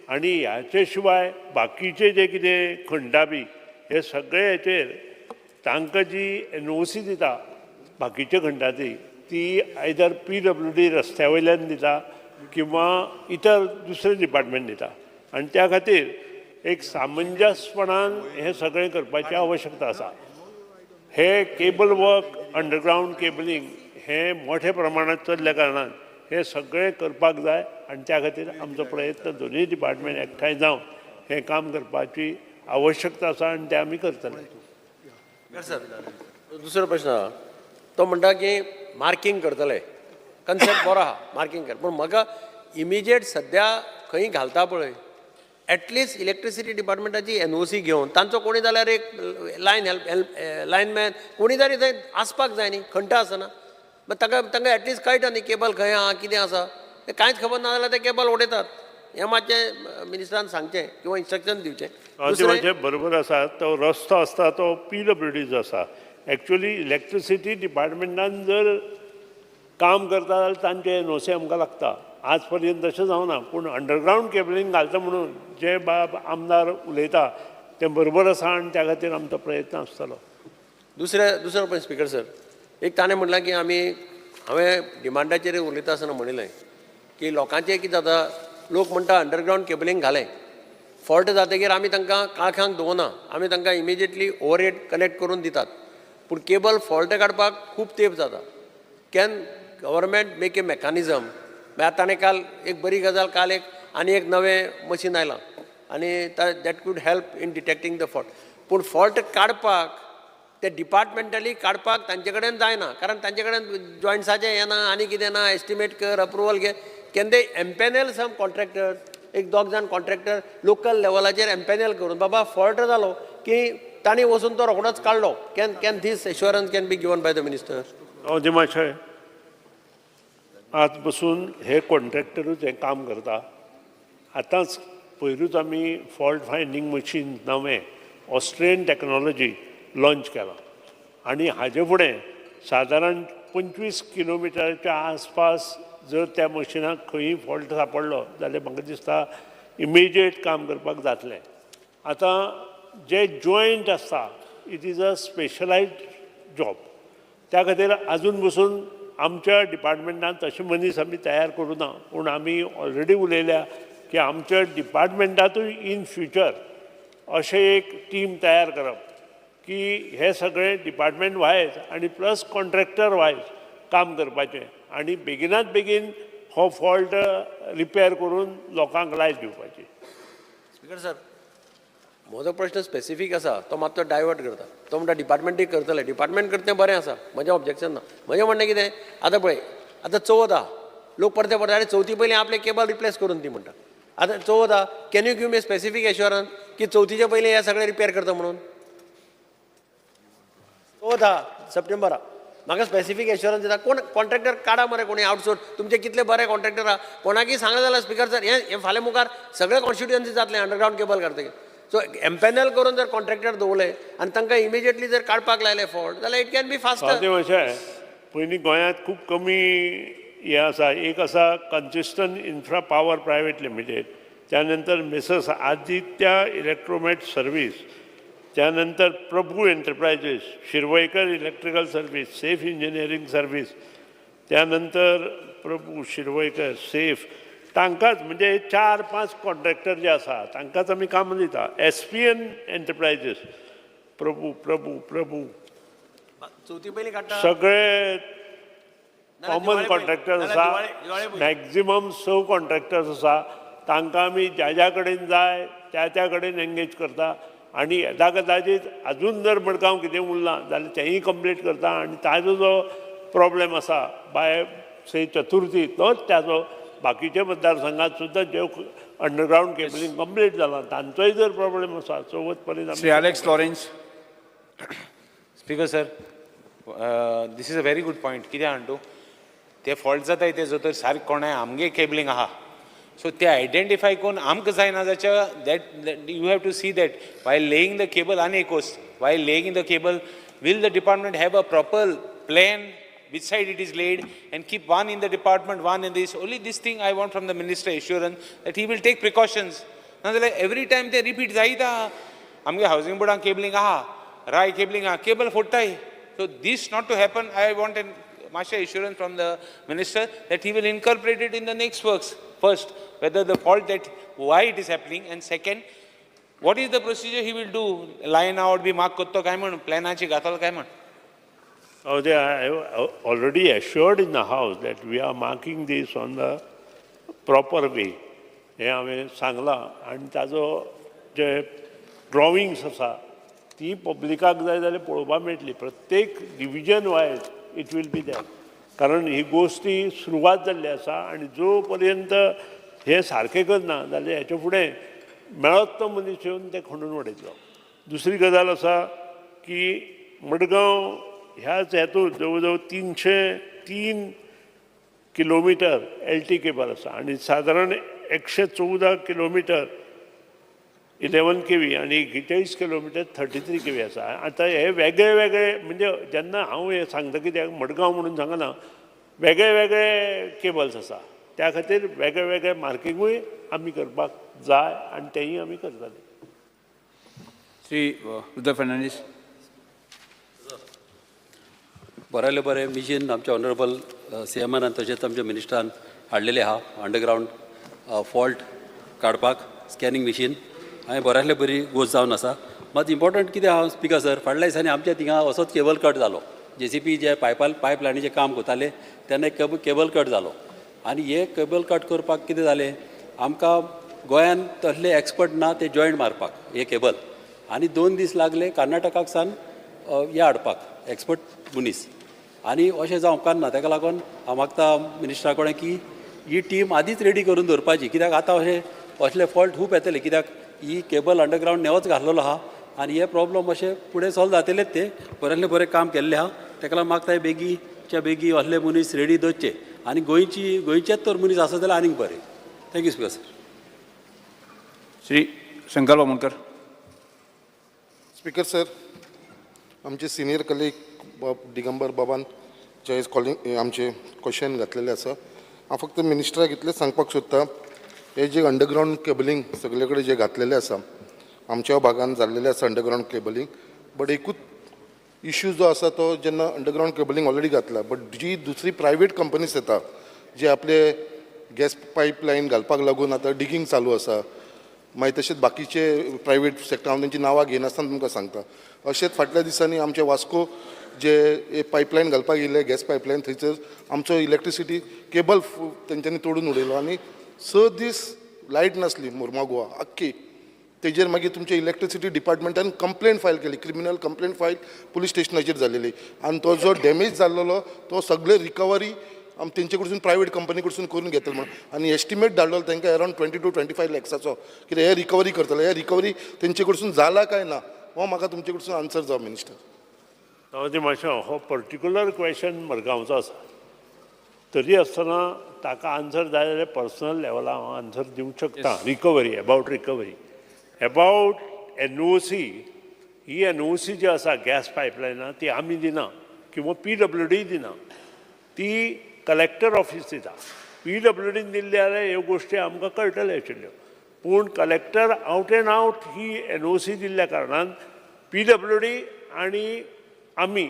आनी हाचे शिवाय बाकीचे जे कितें खंडा बी हे सगळे हेचेर तांकां जी एनओसी दिता बाकीच्या खंडाची ती आयदर पीडब्ल्यूडी रस्त्या वयल्यान दिता किंवा इतर दुसरे डिपार्टमेंट दिता आनी त्या खातीर एक सामंजस्यपणान हें सगळें करपाची आवश्यकता आसा. हे केबल वर्क, अंडरग्रावंड केबलिंग हें मोठ्या प्रमाणात चल्ल्या कारणान हें सगळें करपाक जाय आनी त्या खातीर आमचो प्रयत्न दोनूय डिपार्टमेंट एकठांय जावन हें काम करपाची आवश्यकता आसा आनी तें आमी करतले.
सर, दुसरो प्रश्न आहा, तो म्हणटा की मार्कींग करतले. कन्सेप्ट बरो आहा, मार्कींग कर, पूण म्हाका इमिजिएट सद्या खंय घालता पळय. एटलिस्ट इलेक्ट्रिसिटी डिपार्टमेंटाची एनओसी घेवन तांचो कोणी जाल्यार एक लायन हेल्प लायनमॅन कोणी तरी थंय आसपाक जाय न्ही, खंयटा आसना. मागीर ताका तांकां एटलिस्ट कळटा न्ही केबल खंय आहा, कितें आसा, तें कांयच खबर ना जाल्यार ते केबल उडयतात. हें मातशें मिनिस्टरान सांगचें किंवा इन्स्ट्रक्शन दिवचें.
ते मातशें बरोबर आसा. तो रस्तो आसता तो पीडब्ल्यूडीचो आसा. एक्चुअली इलेक्ट्रिसिटी डिपार्टमेंटान जर काम करता जाल्यार तांचे एनओसी आमकां लागता. आज पर्यंत तशें जावना, पूण अंडरग्रावंड केबलिंग घालता म्हणून जे बाब आमदार उलयता तें बरोबर आसा आनी त्या खातीर आमचो प्रयत्न आसतलो.
दुसरो पळय स्पिकर सर, एक ताणें म्हणलां की आमी, हांवें डिमांडाचेर उलयता आसतना म्हणिल्लें की लोकांचें कितें जाता, लोक म्हणटा अंडरग्रावंड केबलिंग घालें, फॉल्ट जातकीर आमी तांकां काळखांक दवरना, आमी तांकां इमिजिएटली ओवरहेड कनेक्ट करून दितात. पूण केबल फॉल्ट काडपाक खूब तेंप जाता. Can government make a mechanism? मागीर आतां ताणें काल एक बरी गजाल, काल एक आनी एक नवें मशीन आयलां आनी that could help in detecting the fault. पूण फॉल्ट काडपाक ते डिपार्टमेंटली काडपाक तांचे कडेन जायना, कारण तांचे कडेन जॉयंट्साचें हें ना आनी कितें ना, एस्टिमेट कर, अप्रुवल घे. Can they empanel some contractor, एक दोग जाण कॉन्ट्रॅक्टर लोकल लेवलाचेर एम्पॅनल करून बाबा फॉल्ट जालो की तांणी वचून तो रोखडोच काडलो. Can this assurance can be given by the minister?
मातशें आज बसून हे कॉन्ट्रॅक्टरूच हें काम करता. आतांच पयरूच आमी फॉल्ट फायंडींग मशीन नवें ऑस्ट्रियन टॅक्नोलॉजी लॉंच केलां आनी हाजे फुडें सादारण 25 किलोमिटराच्या आसपास जर त्या मशिनाक खंयी फॉल्ट सापडलो जाल्यार म्हाका दिसता इमिजिएट काम करपाक जातलें. आतां जे जॉयंट आसता it is a specialised job, त्या खातीर आजून बसून आमच्या डिपार्टमेंटान तशें मनीस आमी तयार करूं ना, पूण आमी ऑलरेडी उलयल्या की आमच्या डिपार्टमेंटांतूय इन फ्युचर अशें एक टीम तयार करप की हे सगळे डिपार्टमेंट वायज आनी प्लस कॉन्ट्रॅक्टर वायज काम करपाचें आनी बेगिनात बेगीन हो फॉल्ट रिपेर करून लोकांक लायट दिवपाची.
स्पिकर सर, म्हजो प्रश्न स्पेसिफीक आसा, तो मातसो डायवर्ट करता. तो म्हणटा डिपार्टमेंटूय करतले, डिपार्टमेंट करता तें बरें आसा, म्हजें ऑब्जेक्शन ना. म्हजें म्हणणें कितें, आतां पळय, आतां चवथ आहा, लोक परते परते आरे चवथी पयलीं आपलें केबल रिप्लेस करून दी म्हणटा. आतां चवथ आहा, can you give me specific assurance की चवथीचे पयलीं हें सगळें रिपेर करता म्हणून? चवथ आहा सप्टेंबरा, म्हाका स्पेसिफीक एश्योरन्स दिता. कोण कॉन्ट्रॅक्टर काडा मरे, कोणी आउटसोर्स, तुमचे कितले बरे कॉन्ट्रॅक्टर आहा, कोणाकय सांगलें जाल्यार स्पिकर सर हें फाल्यां मुखार सगळे कॉन्स्टिट्युएन्सी जातलें अंडरग्रावंड केबल घालतकीर. सो एम्पॅनल करून जर कॉन्ट्रॅक्टर दवरले आनी तांकां इमिजिएटली जर काडपाक लायले फॉल्ट जाल्यार it can be faster.
तें अशें पयलीं गोंयांत खूब कमी हें आसा. एक आसा consistent infra power private limited, त्यानंतर मिसेस आदित्य इलेक्ट्रोमॅट सर्वीस, त्यानंतर Prabhu enterprises, Shirvaikar electrical service, safe engineering service, त्यानंतर प्रभू शिरवयकर सेफ, तांकांच म्हणजे 4-5 कॉन्ट्रॅक्टर जे आसा तांकांच आमी कामां दिता. SPN enterprises, Prabhu Prabhu Prabhu
चवथी पयलीं काडटा
सगळे कॉमन कॉन्ट्रॅक्टर्स आसा, मॅक्झिमम 6 कॉन्ट्रॅक्टर्स आसा, तांकां आमी ज्या ज्या कडेन जाय त्या त्या कडेन एंगेज करता आनी येदा कदाचीत अजून जर मडगांव कितें उरलां जाल्यार तेंय कंप्लीट करता आनी ताजो जो प्रॉब्लेम आसा बाय से चतुर्थी तोच ताजो बाकीच्या मतदारसंघात सुद्दां जे अंडरग्रावंड केबलिंग कंप्लीट जालां तांचोय जर प्रॉब्लेम आसा चवथ पर्यंत.
Shri Alex Lawrence.
Speaker sir, this is a very good point. कित्याक जाण तूं, ते फॉल्ट जाताय ते जो तर सारकें कोणाय आमगे केबलिंग आहा, सो ते आयडेंटिफाय करून आमकां जायना जाच्या that you have to see that while laying the cable. आनी एक वस्त, while laying the cable will the department have a proper plan which side it is laid and keep one in the department, one in this. Only this thing I want from the minister assurance that he will take precautions. नाजाल्यार every time ते repeat जायता. आमगे housing बोर्डान cabling आहा, राय cabling आहा, cable फोडटाय. So this not to happen, I want an मातशें assurance from the minister that he will incorporate it in the next works. First, whether the fault that why it is happening, and second, what is the procedure he will do? Line out B mark करतो काय म्हण, प्लॅनाची घातलो काय म्हण.
Oh, they are already assured in the house that we are marking this on the proper way. हें हांवें सांगलां आनी ताजो जे ड्रॉविंग्स आसा ती पब्लिकाक जाय जाल्यार पळोवपाक मेळटली. प्रत्येक division wise it will be there. कारण ही गोश्टी सुरवात जाल्ली आसा आनी जो पर्यंत हें सारकें करना जाल्यार हेच्या फुडें मेळत तो मनीस येवन ते खणून उडयतलो. दुसरी गजाल आसा की मडगांव ह्याच हेतून जवळ जवळ 303 किलोमिटर LT cable आसा आनी सादारण 114 किलोमिटर 11 kV आनी 41 किलोमिटर 33 kV आसा. आतां हे वेगळे वेगळे म्हणजे जेन्ना हांव हें सांगता कित्याक मडगांव म्हणून सांगना, वेगळे वेगळे केबल्स आसा, त्या खातीर वेगळे वेगळे मार्किंगूय आमी करपाक जाय आनी तेंय आमी करतले.
श्री रुद्र फर्नांडीस.
बऱ्याले बरें मिशीन आमच्या ऑनरेबल सीएमान तशेंच आमच्या मिनिस्टरान हाडलेलें आहा अंडरग्रावंड फॉल्ट काडपाक स्कॅनिंग मिशीन, हांवें बऱ्यांतले बरी गोश्ट जावन आसा. मात इम्पॉर्टंट कितें आहा स्पिकर सर, फाटल्या दिसांनी आमच्या थिंगा असोच केबल कट जालो. जेसीबी जे पायप लायनीचें काम करताले तेन्ना केबल कट जालो आनी हे केबल कट करपाक कितें जालें, आमकां गोंयान तसले एक्सपर्ट ना ते जॉयंट मारपाक हे केबल, आनी 2 दीस लागले कर्नाटकाक सान हे हाडपाक एक्सपर्ट मनीस, आनी अशें जावंक उपकारना. ताका लागून हांव मागता मिनिस्टरा कडेन की ही टीम आदींच रेडी करून दवरपाची, कित्याक आतां अशें असले फॉल्ट खूब येतले, कित्याक ही केबल अंडरग्रावंड नेवच घातलेलो आहा आनी हे प्रॉब्लम अशे फुडें सॉल्व जातलेच. ते बऱ्यांतलें बरें काम केल्लें आहा, ताका लागून मागता बेगीच्या बेगी असले मनीस रेडी दवरचे आनी गोंयचेच तर मनीस आसत जाल्यार आनीक बरें. Thank you speaker sir.
Shri Shankar Bamonkar.
Speaker sir, आमचे सिनियर कलीग दिगंबर बाबान जे कॉलिंग आमचे क्वेश्चन घातलेले आसा, हांव फक्त मिनिस्टराक इतलेंच सांगपाक सोदता, हे जे अंडरग्रावंड केबलिंग सगळे कडेन जे घातलेले आसा आमच्या भागान जाल्लेले आसा अंडरग्रावंड केबलिंग, बट एकूच इश्यू जो आसा तो जेन्ना अंडरग्रावंड केबलिंग ऑलरेडी घातला, बट जी दुसरी प्रायवेट कंपनीज येता जे आपले गॅस पायप लायन घालपाक लागून आतां डिगींग चालू आसा, मागीर तशेंच बाकीचे प्रायवेट सेक्टर हांव तेंची नांवां घेयनासतना तुमकां सांगता. अशेंच फाटल्या दिसांनी आमचे वास्को जे पायपलायन घालपाक येयल्ले गॅस पायपलायन, थंयसर आमचो इलेक्ट्रिसिटी केबल तेंच्यांनी तोडून उडयलो आनी 6 दीस लायट नासली मोर्मागोवा आख्खी. तेजेर मागीर तुमच्या इलेक्ट्रिसिटी डिपार्टमेंटान कंप्लेन फायल केली, क्रिमिनल कंप्लेन फायल पुलीस स्टेशनाचेर जालेली, आनी तो जो डॅमेज जाल्लो तो सगळे रिकवरी आम तेंचे कडसून प्रायवेट कंपनी कडसून करून घेतले म्हणून, आनी एस्टिमेट धाडलेलो तांकां अरावंड 20 to 25 लॅक्साचो कितें हे रिकवरी करतले. हे रिकवरी तेंचे कडसून जाला काय ना हो म्हाका तुमचे कडसून आन्सर जावं मिनिस्टर.
ते मातशें हो पर्टिक्युलर क्वेश्चन मडगांवचो आसा, तरी आसतना ताका आन्सर जाय जाल्यार पर्सनल लेवलार हांव आन्सर दिवंक शकता. Recovery about recovery about NOC, he NOC जी आसा गॅस पायपलायना ती आमी दिना किंवा PWD दिना, ती कलेक्टर ऑफीस दिता. PWDन दिल्ली जाल्यार ह्यो गोश्टी आमकां कळटल्यो आशिल्ल्यो, पूण collector out and out he NOC दिल्ल्या कारणान PWD आनी आमी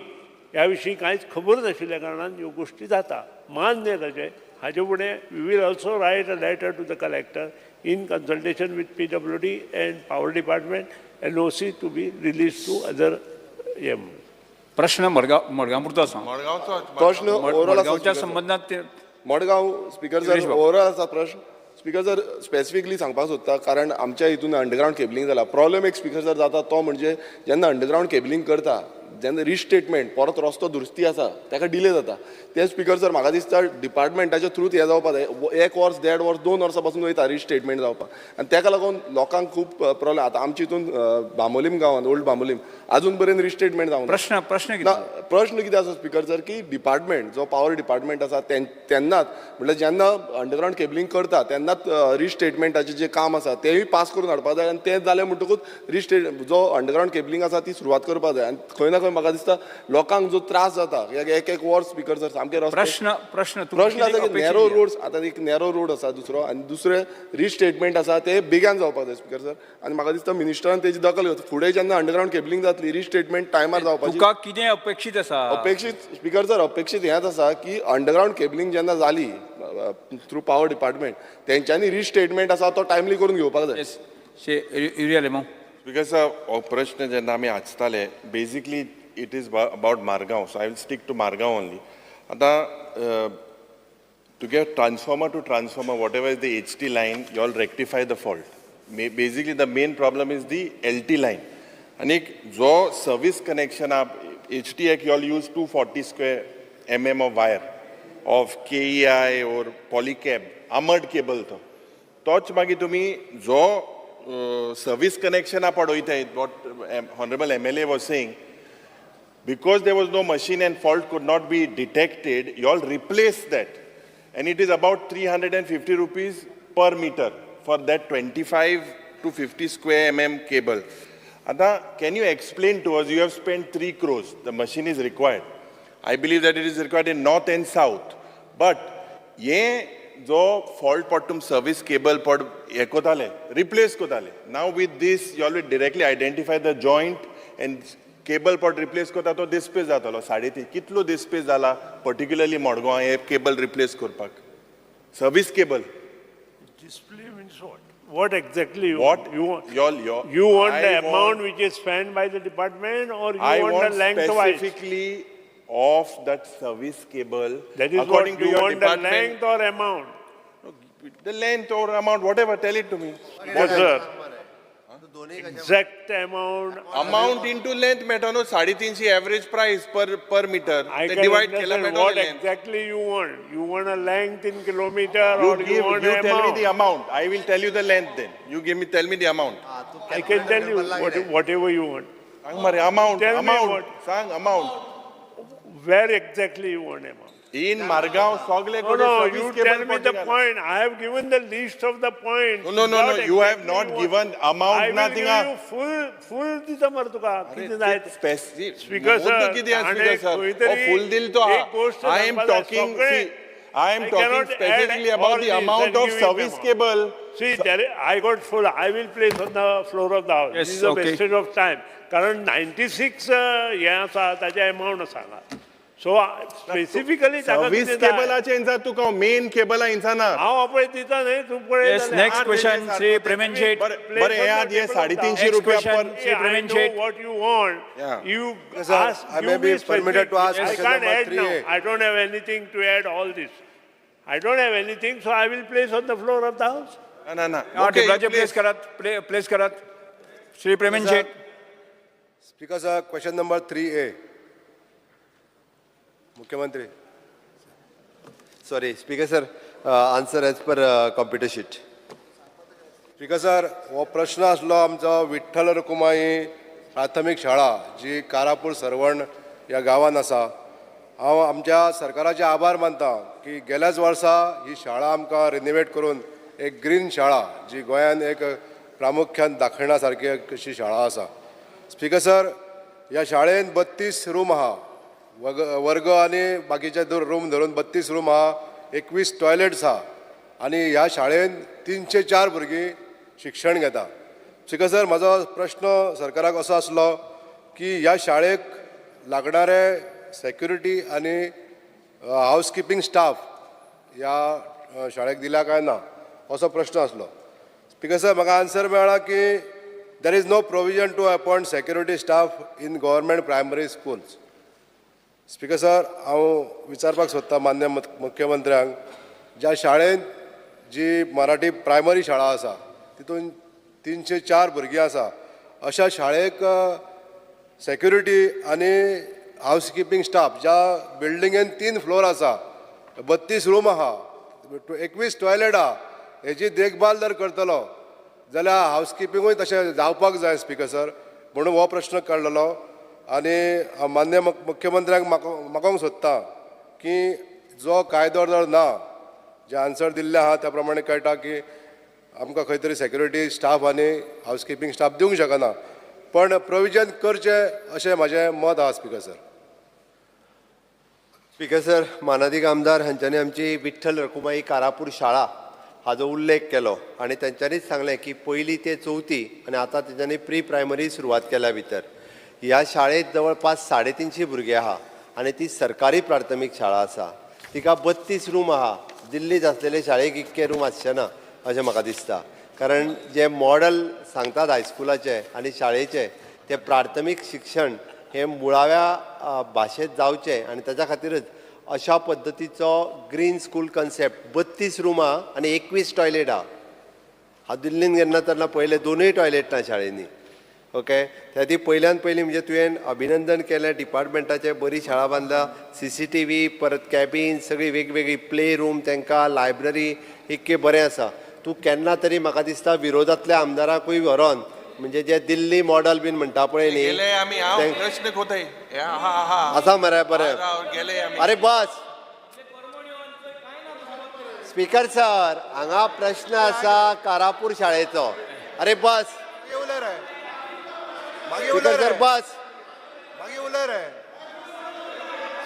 ह्या विशीं कांयच खबर नाशिल्ल्या कारणान ह्यो गोश्टी जाता. मान्य ताचें, हाजे फुडें we will also write a letter to the collector in consultation with PWD and power department, NOC to be release to other M.
प्रश्न मडगांव पुरतो आसा.
मडगांवचो
प्रश्न ओवरऑल आसा
मडगांवच्या संबंदांत ते
मडगांव स्पीकर सर ओवरऑल आसा प्रश्न. स्पीकर सर स्पेसिफिकली सांगपाक सोदता, कारण आमच्या हितून अंडरग्रावंड केबलिंग जाला. प्रॉब्लेम एक स्पीकर सर जाता तो म्हणजे जेन्ना अंडरग्रावंड केबलिंग करता जेन्ना रिस्टेटमेंट परत रस्तो दुरुस्ती आसा ताका डिले जाता. ते स्पीकर सर म्हाका दिसता डिपार्टमेंटाच्या थ्रूच हें जावपाक जाय. 1 वर्स 1.5 वर्स 2 वर्सां पासून वयता रिस्टेटमेंट जावपाक, आनी ताका लागून लोकांक खूब प्रॉब्लेम. आतां आमच्या हितून बांबोलीम गांवांत ओल्ड बांबोलीम अजून पर्यंत रिस्टेटमेंट जावंक
ना. प्रश्न
ना, प्रश्न कितें आसा स्पीकर सर की डिपार्टमेंट जो पावर डिपार्टमेंट आसा तेन्नाच म्हटल्यार जेन्ना अंडरग्रावंड केबलिंग करता तेन्नाच रिस्टेटमेंटाचें जें काम आसा तेंय पास करून हाडपाक जाय, आनी तें जालें म्हणटकूच रिस्टेट जो अंडरग्रावंड केबलिंग आसा ती सुरवात करपाक जाय. आनी खंय ना खंय म्हाका दिसता लोकांक जो त्रास जाता एक वर्स स्पीकर सर सामके
प्रश्न प्रश्न
प्रश्न आसा की नॅरो रोड्स, आतां एक नॅरो रोड आसा दुसरो, आनी दुसरें रिस्टेटमेंट आसा ते बेगान जावपाक जाय स्पीकर सर. आनी म्हाका दिसता मिनिस्टरान तेजी दखल घेवची. फुडें जेन्ना अंडरग्रावंड केबलिंग जातली रिस्टेटमेंट टायमार जावपाची.
तुका कितें अपेक्षीत आसा?
अपेक्षीत स्पीकर सर अपेक्षीत हेंच आसा की अंडरग्रावंड केबलिंग जेन्ना जाली थ्रू पावर डिपार्टमेंट तेंच्यांनी रिस्टेटमेंट आसा तो टायमली करून घेवपाक जाय.
स्पीकर सर हो प्रश्न जेन्ना आमी आचताले basically it is about Margao, so I will stick to Margao only. आतां तुगे transformer to transformer whatever is the HT line you all rectify the fault. Basically the main problem is the LT line. आनी जो service connection आप HT एक you all use 240 square mm of wire of KEI or Polycab armoured cable तो तोच मागीर तुमी जो service कनेक्शना पड वयताय, what honourable MLA was saying, because there was no machine and fault could not be detected, you all replaced that. And it is about 350 rupees per meter for that 25 to 50 square mm cable. Ata, can you explain to us, you have spent 3 crores, the machine is required. I believe that it is required in north and south. But, ये जो fault पडटा तुम service cable पड हे कोताले, replace कोताले. Now with this, you all will directly identify the joint and cable पड replace कोता तो दिसपेस जातलो 3.5. कितलो दिसपेस जाला पर्टिक्युलरली मडगांव हे केबल रिप्लेस करपाक service cable?
Display means what? What exactly you
What
want? You want,
y'all,
you want
I
the
want-
amount which is spent by the department or you
I
want
want
the lengthwise?
Specifically of that service cable.
That is
according
what
to
you
your
want, the
department.
Length or amount?
The length or amount, whatever, tell it to me.
Yes, sir. Exact amount.
Amount into length मेळटा न्हू, 350 average price per meter.
I
ते
can
divide केल्यार
understand
मेळटलें
what
length.
Exactly you want. You want a length in kilometer
You
or you
give,
want
you tell me
amount?
The amount. I will tell you the length then. You give me, tell me the amount.
I can tell you whatever you want.
सांग मरे amount,
Tell me
amount.
What-
सांग amount.
Where exactly you want amount?
In Margao सगळे
No,
कडेन
no,
service
you
cable
tell me the
पडटा.
Point. I have given the list of the points.
No, no, no,
Not
no. You have
exactly
not
what-
given amount
I will
ना
give
थिंगा.
You full, full दिता मरे तुका. कितें जाय तें.
Specific.
Speaker
मुद्दो
sir,
कितें आसा,
आनी
Speaker sir?
खंय तरी
हो फुल दिल तो
एक गोष्ट
I am
सांगपा जाय,
talking,
सगळें
see, I am
I
talking
cannot add
specifically
all
about the
this
amount
and
of
give it
service
amount.
cable.
See, there, I got full. I will place on the floor of the house.
Yes,
This is a
okay.
wastage of time. कारण 96 हें आसा ताजें amount आसा हांगा. So specifically ताका
service
कितें जाय?
केबलाचे इंसान तुका मेन केबला इंसाना.
हांव पळय दिता न्ही तूं पळय
Yes,
जाल्यार.
next question, Shri Premen Shet.
बरें बरें, हे आत हे 350
Next
रुपया
question,
per
Shri
I
Premen
know
Shet.
what you want.
Yeah.
You
Yes, sir.
ask,
I
give
may
me
be permitted to ask
specific. I
question
can't
number
add now.
3A.
I don't have anything to add all this. I don't have anything, so I will place on the floor of the house.
ना ना ना.
हा
Okay,
टेबलाचेर
you
place
place.
करात, place करात. Shri Premen
Sir.
Shet.
Speaker sir, question number 3A. मुख्यमंत्री.
Sorry speaker sir, answer as per computer sheet.
Speaker sir, हो प्रश्न आसलो आमचो विठ्ठल रखुमाई प्राथमीक शाळा जी कारापूर सर्वण ह्या गांवांत आसा. हांव आमच्या सरकाराचे आभार मानता की गेल्याच वर्सा ही शाळा आमकां रिनोवेट करून एक ग्रीन शाळा जी गोंयान एक प्रामुख्यान दाखयणा सारकी अशी शाळा आसा. स्पीकर सर, ह्या शाळेन 32 रूम आहा, वर्ग आनी बाकीचे रूम धरून 32 रूम आहा, 21 टॉयलेट्स आहा आनी ह्या शाळेन 304 भुरगीं शिक्षण घेता. स्पीकर सर, म्हाजो प्रश्न सरकाराक असो आसलो की ह्या शाळेक लागणारे सेक्युरिटी आनी हावस किपींग स्टाफ ह्या शाळेक दिला काय ना, असो प्रश्न आसलो. स्पीकर सर, म्हाका आन्सर मेळ्ळा की there is no provision to appoint security staff in government primary schools. Speaker sir, हांव विचारपाक सोदता मान्य मुख्यमंत्र्यांक, ज्या शाळेंत जी मराठी प्रायमरी शाळा आसा तितून 304 भुरगीं आसा, अशा शाळेक सेक्युरिटी आनी हावस किपींग स्टाफ, ज्या बिल्डिंगेन 3 फ्लोर आसा, 32 रूम आहा, 21 टॉयलेट आहा, हेजी देखभाल जर करतलो जाल्यार हावस किपिंगूय तशें जावपाक जाय स्पीकर सर. म्हणून हो प्रश्न काडलेलो आनी मान्य मुख्यमंत्र्यांक मागोवंक सोदता की जो कायदो जर ना, जे आन्सर दिल्ले आहा त्या प्रमाणे कळटा की आमकां खंय तरी सेक्युरिटी स्टाफ आनी हावस किपींग स्टाफ दिवंक शकना, पण प्रोविजन करचें अशें म्हाजें मत आहा स्पीकर सर.
स्पीकर सर, मानादीक आमदार हांच्यांनी आमची विठ्ठल रखुमाई कारापूर शाळा हाजो उल्लेख केलो आनी तेंच्यांनीच सांगलें की पयली ते चवथी आनी आतां तेंच्यांनी प्री प्रायमरी सुरवात केल्या. भितर ह्या शाळेंत जवळपास 350 भुरगीं आहा आनी ती सरकारी प्राथमीक शाळा आसा. तिका 32 रूम आहा. दिल्लींत आसलेले शाळेक इतके रूम आसचे ना अशें म्हाका दिसता, कारण जे मॉडल सांगतात हायस्कुलाचें आनी शाळेचें तें प्राथमीक शिक्षण हें मुळाव्या भाशेंत जावचें आनी ताच्या खातीरच अशा पद्दतीचो ग्रीन स्कूल कन्सेप्ट. 32 रुमां आनी 21 टॉयलेट आहा. हांव दिल्लीन गेन्ना तेन्ना पळयलें, दोनूय टॉयलेट ना शाळेंनी. ओके, त्या खातीर पयल्यान पयलीं म्हणजे तुवें अभिनंदन केलें डिपार्टमेंटाचें, बरी शाळा बांदल्या, CCTV, परत कॅबीन सगळी वेगवेगळी, प्ले रूम तांकां, लायब्ररी इतकें बरें आसा. तूं केन्ना तरी म्हाका दिसता विरोधांतल्या आमदाराकूय व्हरोन म्हणजे जे दिल्ली मॉडल बीन म्हणटा पळय न्ही,
गेले आमी, हांव प्रश्न कोताय.
आसा मरे बरें.
गेले आमी.
अरे बस. स्पीकर सर, हांगा प्रश्न आसा कारापूर शाळेचो. अरे बस. स्पीकर सर बस.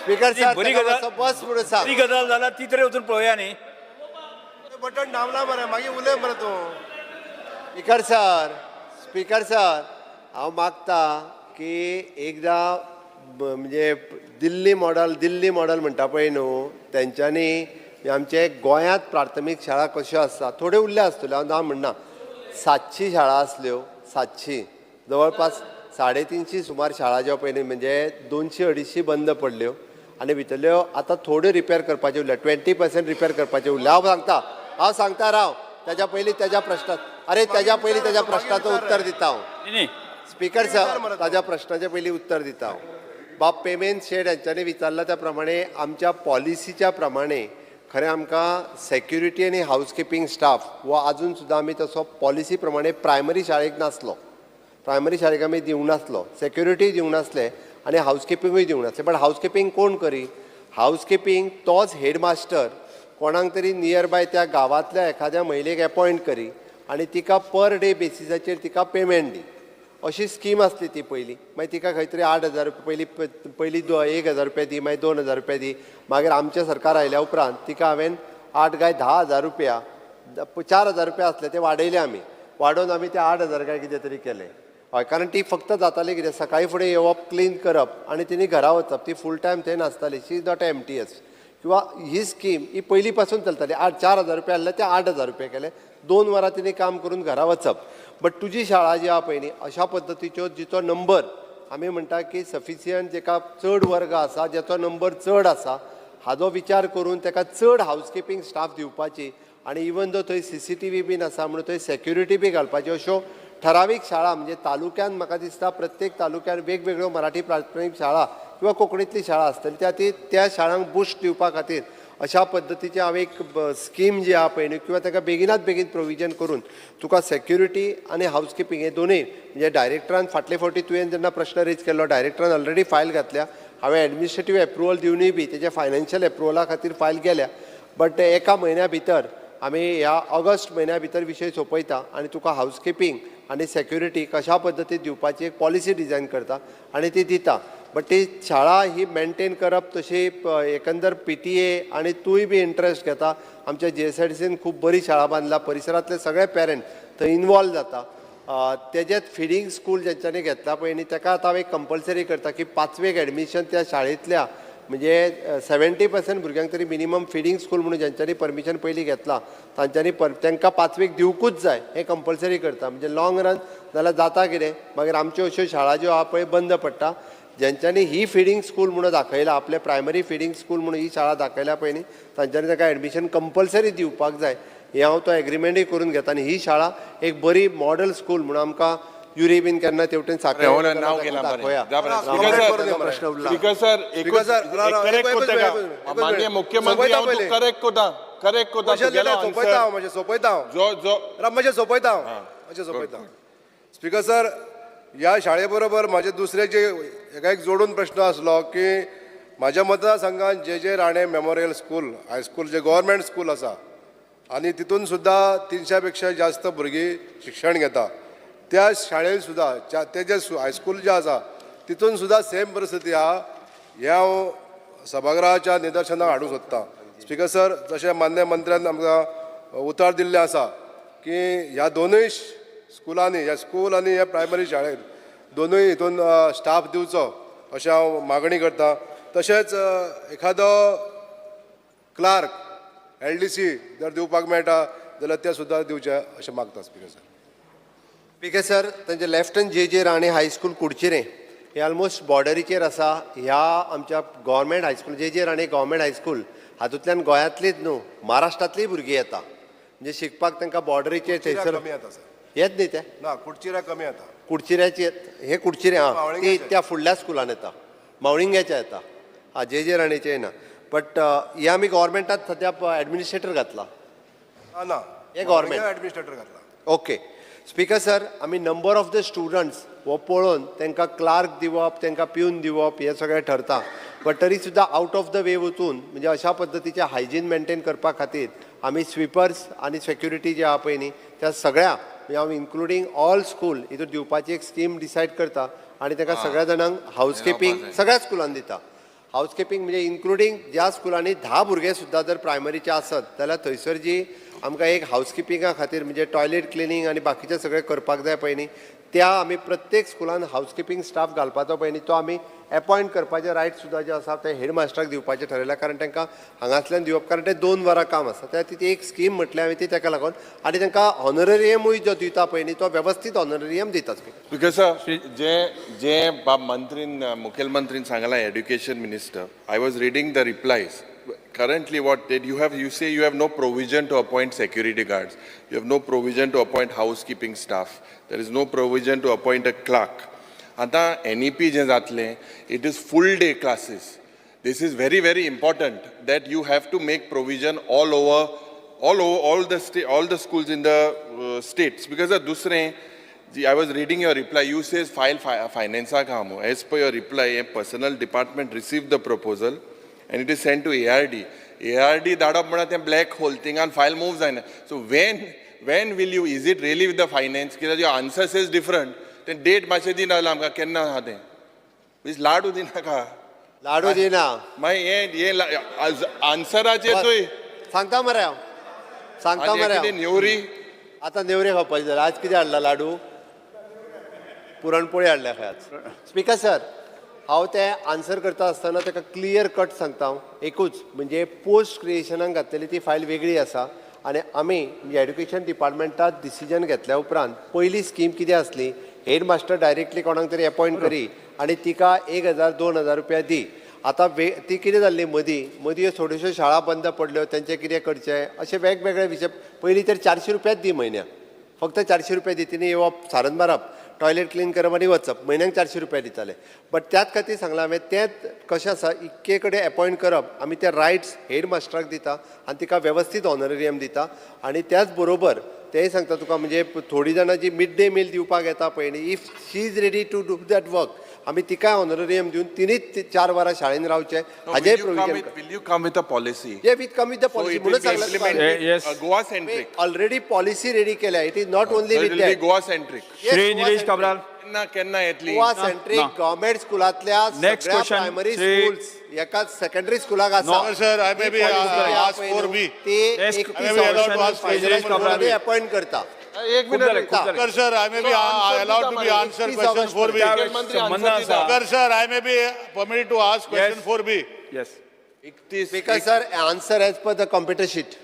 स्पीकर सर
बरी गजाल,
बस म्हणून सांग.
बरी गजाल जाला ती तरी वचून पळोवया न्ही.
बटन दामला मरे, मागीर उलय मरे तूं.
स्पीकर सर, स्पीकर सर, हांव मागता की एकदां म्हणजे दिल्ली मॉडल, दिल्ली मॉडल म्हणटा पळय न्हू, तेंच्यांनी आमचे गोंयांत प्राथमीक शाळा कश्यो आसता, थोड्यो उरल्या आसतल्यो, हांव ना म्हणना, 700 शाळा आसल्यो, 700 जवळपास 350 सुमार शाळा ज्यो पळय न्ही, म्हणजे 200-250 बंद पडल्यो आनी भितरल्यो आतां थोड्यो रिपेर करपाच्यो उरल्या, 20% रिपेर करपाच्यो उरल्या. हांव सांगता राव, ताज्या पयलीं ताज्या प्रश्नात, अरे ताज्या पयलीं ताज्या प्रश्नाचो उत्तर दिता हांव. स्पीकर सर, ताज्या प्रश्नाचे पयलीं उत्तर दिता हांव. बाब पेमेंट शेड हांच्यांनी विचारला त्या प्रमाणे आमच्या पॉलिसीच्या प्रमाणे खरें आमकां सेक्युरिटी आनी हावसकिपींग स्टाफ हो आजून सुद्दां आमी तसो पॉलिसी प्रमाणे प्रायमरी शाळेक नासलो, प्रायमरी शाळेक आमी दिवंक नासलो, सेक्युरिटी दिवंक नासले आनी हावसकिपिंगूय दिवंक नासले. बट हावसकिपींग कोण करी? हावसकिपींग तोच हेडमास्टर कोणाक तरी नियर बाय त्या गांवांतल्या एखाद्या महिलेक एपॉयंट करी आनी तिका पर डे बेसिसाचेर तिका पेमेंट दी, अशी स्कीम आसली ती पयलीं. मागीर तिका खंय तरी 8,000 रुपया पयलीं 1,000 रुपया दी, मागीर 2,000 रुपया दी. मागीर आमचें सरकार आयल्या उपरांत तिका हांवें 8 काय 10,000 रुपया, 4,000 रुपया आसले ते वाडयले आमी, वाडोवन आमी ते 8,000 काय कितें तरी केले. हय, कारण ती फक्त जाताली कितें, सकाळी फुडें येवप, क्लीन करप आनी तिणी घरा वचप, ती फूल टायम थंय नासताली. She is not MTS. किंवा ही स्कीम ही पयलीं पासून चलताली. 4,000 रुपया आसले ते 8,000 रुपया केले, 2 वरां तिणी काम करून घरा वचप. बट तुजी शाळा जी आहा पळय न्ही, अशा पद्दतीच्यो जिचो नंबर आमी म्हणटा की सफिशियंट, जेका चड वर्ग आसा, जेचो नंबर चड आसा, हाजो विचार करून तेका चड हावसकिपींग स्टाफ दिवपाची आनी इवन दो थंय CCTV बीन आसा म्हणून थंय सेक्युरिटी बी घालपाची. अश्यो ठरावीक शाळा म्हणजे तालुक्यान म्हाका दिसता प्रत्येक तालुक्यान वेगवेगळ्यो मराठी प्राथमीक शाळा किंवा कोंकणीतली शाळा आसतली, त्या ती त्या शाळांक बुस्ट दिवपा खातीर अशा पद्दतीची हांव एक स्कीम जी आहा पळय न्ही, किंवा ताका बेगिनात बेगीन प्रोविजन करून तुका सेक्युरिटी आनी हावसकिपींग हे दोनूय, म्हणजे डायरेक्टरान फाटले फावटी तुवें जेन्ना प्रश्न रेज केल्लो, डायरेक्टरान ऑलरेडी फायल घातल्या, हांवें एडमिनिस्ट्रेटीव एप्रुवल दिवनूय बी तेजे फायनान्शियल एप्रुवला खातीर फायल गेल्या. बट एका म्हयन्या भितर आमी ह्या ऑगस्ट म्हयन्या भितर विशय सोंपयता आनी तुका हावसकिपींग आनी सेक्युरिटी कशा पद्दतीन दिवपाची एक पॉलिसी डिजायन करता आनी ती दिता. बट ती शाळा ही मेनटेन करप तशी एकंदर PTA आनी तूंय बी इंट्रस्ट घेता. आमच्या GSIDCन खूब बरी शाळा बांदला, परिसरांतले सगळे पेरंट थंय इनवॉल्व जाता. तेजेच फिडींग स्कूल जेंच्यांनी घेतला पळय न्ही, तेका आतां हांव एक कंपल्सरी करता की 5वेक एडमिशन त्या शाळेंतल्या म्हणजे 70% भुरग्यांक तरी मिनिमम फिडींग स्कूल म्हणून ज्यांच्यांनी परमिशन पयलीं घेतला तांच्यांनी तांकां 5वेक दिवकूच जाय, हें कंपल्सरी करता. म्हणजे लॉंग रन जाल्यार जाता कितें, मागीर आमच्यो अश्यो शाळा ज्यो आहा पळय बंद पडटा. ज्यांच्यांनी ही फिडींग स्कूल म्हणून दाखयला, आपले प्रायमरी फिडींग स्कूल म्हणून ही शाळा दाखयल्या पळय न्ही, तांच्यांनी तांकां एडमिशन कंपल्सरी दिवपाक जाय, हें हांव तो एग्रीमेंटूय करून घेता. आनी ही शाळा एक बरी मॉडल स्कूल म्हणून आमकां युरी बीन केन्ना तेवटेन दाखोवया.
स्पीकर सर, माननीय मुख्यमंत्री करेक्ट कोता, करेक्ट कोता,
सोंपयता हांव, मातशें सोंपयता हांव, मातशें सोंपयता हांव, मातशें सोंपयता. स्पीकर सर, ह्या शाळे बरोबर म्हाजे दुसरे जे एका एक जोडून प्रश्न आसलो की म्हाज्या मतदारसंघात J J Rane memorial school high school जे गव्हर्मेंट स्कूल आसा आनी तितून सुद्दां 300 पेक्षा जास्त भुरगीं शिक्षण घेता, त्या शाळेन सुद्दां ते जे हायस्कूल जे आसा तितून सुद्दां सेम परिस्थिती आहा, हें हांव सभागृहाच्या निदर्शनाक हाडूंक सोदतां. स्पीकर सर, जशें मान्य मंत्र्यान आमकां उतर दिल्लें आसा की ह्या दोनूय स्कुलांनी, ह्या स्कूल आनी ह्या प्रायमरी शाळेन दोनूय हितून स्टाफ दिवचो अशें हांव मागणी करता. तशेंच एखादो क्लार्क LDC जर दिवपाक मेळटा जाल्यार ते सुद्दां दिवचें अशें मागता. Speaker sir.
स्पीकर सर, तांचे लेफ्टन J J Rane high school Kudchire हे ऑलमोस्ट बॉर्डरीचेर आसा. ह्या आमच्या government high school J J Rane government high school हातूंतल्यान गोंयांतलीच न्हू महाराष्ट्रांतलीय भुरगीं येता, म्हणजे शिकपाक तांकां बॉर्डरीचेर थंयसर
कमी येता सर,
येत न्ही ते
ना कुडचिऱ्या कमी येता,
कुडचिऱ्याचे हे कुडचिरे आं ती त्या फुडल्या स्कुलान येता, मावळिंग्याच्या येता, आं जे जे राणेचे येना. बट हे आमी गव्हर्मेंटात सद्या एडमिनिस्ट्रेटर घातला
ना,
हे गव्हर्मेंट
एडमिनिस्ट्रेटर घातला.
ओके स्पीकर सर, आमी नंबर ऑफ the students हो पळोवन तांकां क्लार्क दिवप, तांकां प्यून दिवप हें सगळें ठरता, बट तरी सुद्दां आउट ऑफ the वे वचून म्हणजे अशा पद्दतीचें हायजीन मेंटेन करपा खातीर आमी स्विपर्स आनी सेक्युरिटी जे आहा पळय न्ही, त्या सगळ्या म्हणजे हांव इन्क्लुडींग ऑल स्कूल हितून दिवपाची एक स्कीम डिसायड करता आनी ताका सगळ्या जाणांक हावसकिपींग सगळ्या स्कुलान दिता. हावसकिपींग म्हणजे इन्क्लुडींग ज्या स्कुलांनी 10 भुरगे सुद्दां जर प्रायमरीचे आसत जाल्यार थंयसर जी आमकां एक हावसकिपिंगा खातीर म्हणजे टॉयलेट क्लिनींग आनी बाकीचें सगळें करपाक जाय पळय न्ही, त्या आमी प्रत्येक स्कुलान हावसकिपींग स्टाफ घालपाचो पळय न्ही, तो आमी एपॉयंट करपाचे रायट सुद्दां जे आसा ते हेड मास्टराक दिवपाचें ठरयलां, कारण तांकां हांगासल्यान दिवप, कारण ते 2 वरां काम आसता. त्या खातीर ती एक स्कीम म्हटल्या हांवें ती ताका लागून, आनी तांकां ऑनररियमूय जो दिता पळय न्ही तो वेवस्थीत ऑनररियम दिता.
स्पीकर सर, जे जे बाब मंत्रीन, मुखेलमंत्रीन सांगलां, education minister, I was reading the replies. Currently what did you have, you say you have no provision to appoint security guards, you have no provision to appoint housekeeping staff, there is no provision to appoint a clerk. आतां NEP जें जातलें, it is full day classes. This is very very important that you have to make provision all over all the schools in the states. Because दुसरें, I was reading your reply, you says file फायनान्साक आहा मू. As per your reply, a personnel department receive the proposal and it is sent to ARD. ARD धाडप म्हळ्यार तें black hole, थिंगान file move जायना. So when will you, is it really with the finance? कित्याक your answer is different. तें date मातशें दिना जाल्यार आमकां केन्ना आहा तें. मीन्स लाडू दिनाका,
लाडू दिना
मागीर हें आन्सराचेर
सांगता मरे हांव, सांगता मरे हांव.
नेवरी
आतां नेवरी खावपाची जाल्यार आज कितें हाडला? लाडू, पुरणपोळी हाडल्या खंय आज. स्पीकर सर, हांव तें आन्सर करता आसतना ताका क्लियर कट सांगता हांव, एकूच म्हणजे पोस्ट क्रिएशनाक घातलेली ती फायल वेगळी आसा आनी आमी म्हणजे एड्युकेशन डिपार्टमेंटात डिसिजन घेतल्या उपरांत पयली स्कीम कितें आसली, हेड मास्टर डायरेक्टली कोणाक तरी एपॉयंट करी आनी तिका 1000 2000 रुपया दी. आतां ती कितें जाल्ली, मदीं मदीं थोड्योश्यो शाळा बंद पडल्यो, तेंचें कितें करचें अशे वेगवेगळे विशय. पयलीं तर 400 रुपयाच दी म्हयन्याक, फक्त 400 रुपया दी, तिणें येवप, सारन मारप, टॉयलेट क्लीन करप आनी वचप, म्हयन्याक 400 रुपया दिताले. बट त्याच खातीर सांगलां हांवें, तेंच कशें आसा इतके कडेन एपॉयंट करप, आमी ते रायट्स हेड मास्टराक दिता आनी तिका वेवस्थीत ऑनररियम दिता. आनी त्याच बरोबर तेंय सांगता तुका, म्हणजे थोडीं जाणां जी मिड डे मील दिवपाक येता पळय न्ही, if she is ready to do that work, आमी तिकाय ऑनररियम दिवन तिणीच 4 वरां शाळेन रावचें हाजें provision.
Will you come with a policy?
Yeah, we come with the policy. म्हणून सांगलां.
Goa centric.
Already policy ready केल्या. It is not only with that.
Goa centric.
Shri Nilesh Cabral.
केन्ना केन्ना येतली?
गोवा सेंट्रीक गव्हर्मेंट स्कुलांतल्या सगळ्या प्रायमरी स्कूल्स एका secondary स्कुलाक आसा.
Sir, I may be ask 4B.
ते 31 अपॉइंट करता.
एक minute.
Speaker sir, I may be allowed to be answer question 4B. Speaker sir, I may be permitted to ask question 4B.
Yes.
Speaker sir, answer as per the computer sheet.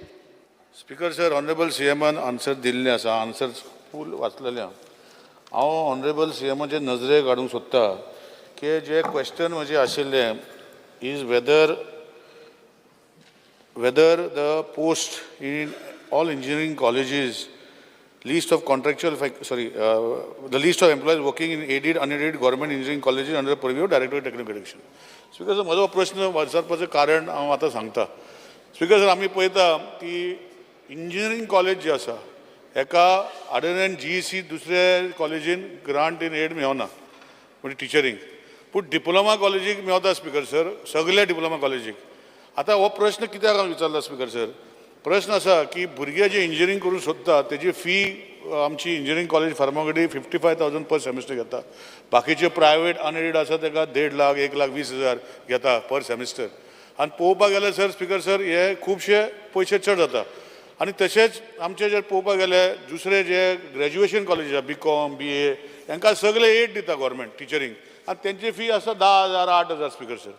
Speaker sir, honourable सीएमान answer दिल्लें आसा, answer फूल वाचलेलें हांव. हांव honourable सीएमाचे नजरेक हाडूंक सोदता की जे question म्हजें आशिल्लें is whether the post in all engineering colleges list of contractual, the list of employees working in aided, unaided government engineering colleges under the purview of Director of Technical Education. Speaker sir, म्हजो प्रश्न विचारपाचें कारण हांव आतां सांगता. Speaker sir, आमी पळयता की engineering college जी आसा हेका अदर दॅन जीईसी दुसरे कॉलेजीन ग्रांट इन एड मेळना म्हणजे टिचरींग, पूण डिप्लोमा कॉलेजीक मेवता स्पीकर सर, सगल्या डिप्लोमा कॉलेजीक. आतां हो प्रश्न कित्याक हांवें विचारला स्पीकर सर, प्रश्न आसा की भुरगे जे इंजिनियरींग करूंक सोदता तेजी फी आमची इंजिनियरींग कॉलेज फार्मागुडी 55,000 पर सेमिस्टर घेता, बाकीचे प्रायवेट अनएडेड आसा ताका 1.5 लाख 1,20,000 घेता पर सेमिस्टर. आनी पळोवपाक गेल्यार सर, स्पीकर सर, हे खुबशे पयशे चड जाता. आनी तशेंच आमचे जर पळोवपाक गेल्यार दुसरे जे ग्रॅज्युएशन कॉलेजी आसा, बीकॉम BA, हांकां सगळे एड दिता गव्हर्मेंट टिचरींग, आनी तेंची फी आसा 10,000 8,000 स्पीकर सर.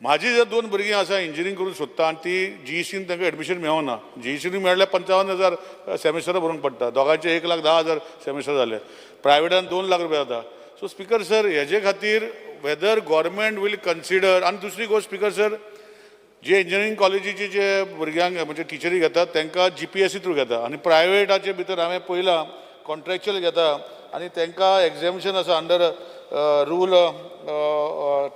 म्हाजी जर 2 भुरगीं आसा इंजिनियरींग करूंक सोदता आनी ती जीईसीन तांकां एडमिशन मेळना, जीईसीन मेळ्ळ्यार 55,000 सेमिस्टर भरूंक पडटा, दोगांचे 1,10,000 सेमिस्टर जाले, प्रायवेटान 2 लाख रुपया जाता. सो स्पीकर सर, हेजे खातीर वेदर गव्हर्मेंट will consider. आनी दुसरी गोश्ट स्पीकर सर, जे इंजिनियरींग कॉलेजीचे जे भुरग्यांक म्हणजे टिचरी घेतात तांकां GPSC through घेता, आनी प्रायवेटाचे भितर हांवें पळयलां कॉन्ट्रॅक्च्युअल घेता आनी तांकां एग्जॅम्शन आसा under rule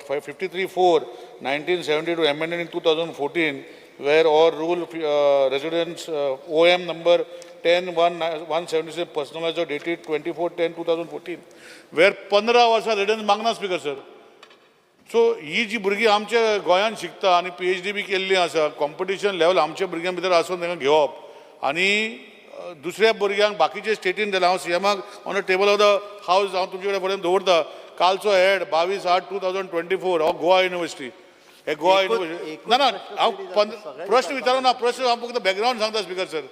53(4) 1972 amended in 2014, where or rule residence OM number 10/1/177 personalizer dated 24/10/2014 where 15 वर्सां रेजिडन्स मागना स्पीकर सर. सो ही जी भुरगीं आमच्या गोंयांत शिकता आनी पीएचडी बी केल्ली आसा, कॉम्पिटिशन लेवल आमच्या भुरग्यां भितर आसून तांकां घेवप आनी दुसऱ्या भुरग्यांक बाकीचे स्टेटीन जाल्यार हांव सीएमाक on the table of the house हांव तुमचे कडेन पर्यंत दवरता. कालचो एड 22/8/2024 हो गोवा युनिवर्सिटी, हे गोवा युनिवर्सिटी. ना ना, हांव प्रश्न विचारू ना, प्रश्न हांव फक्त बॅकग्रावंड सांगता स्पीकर सर.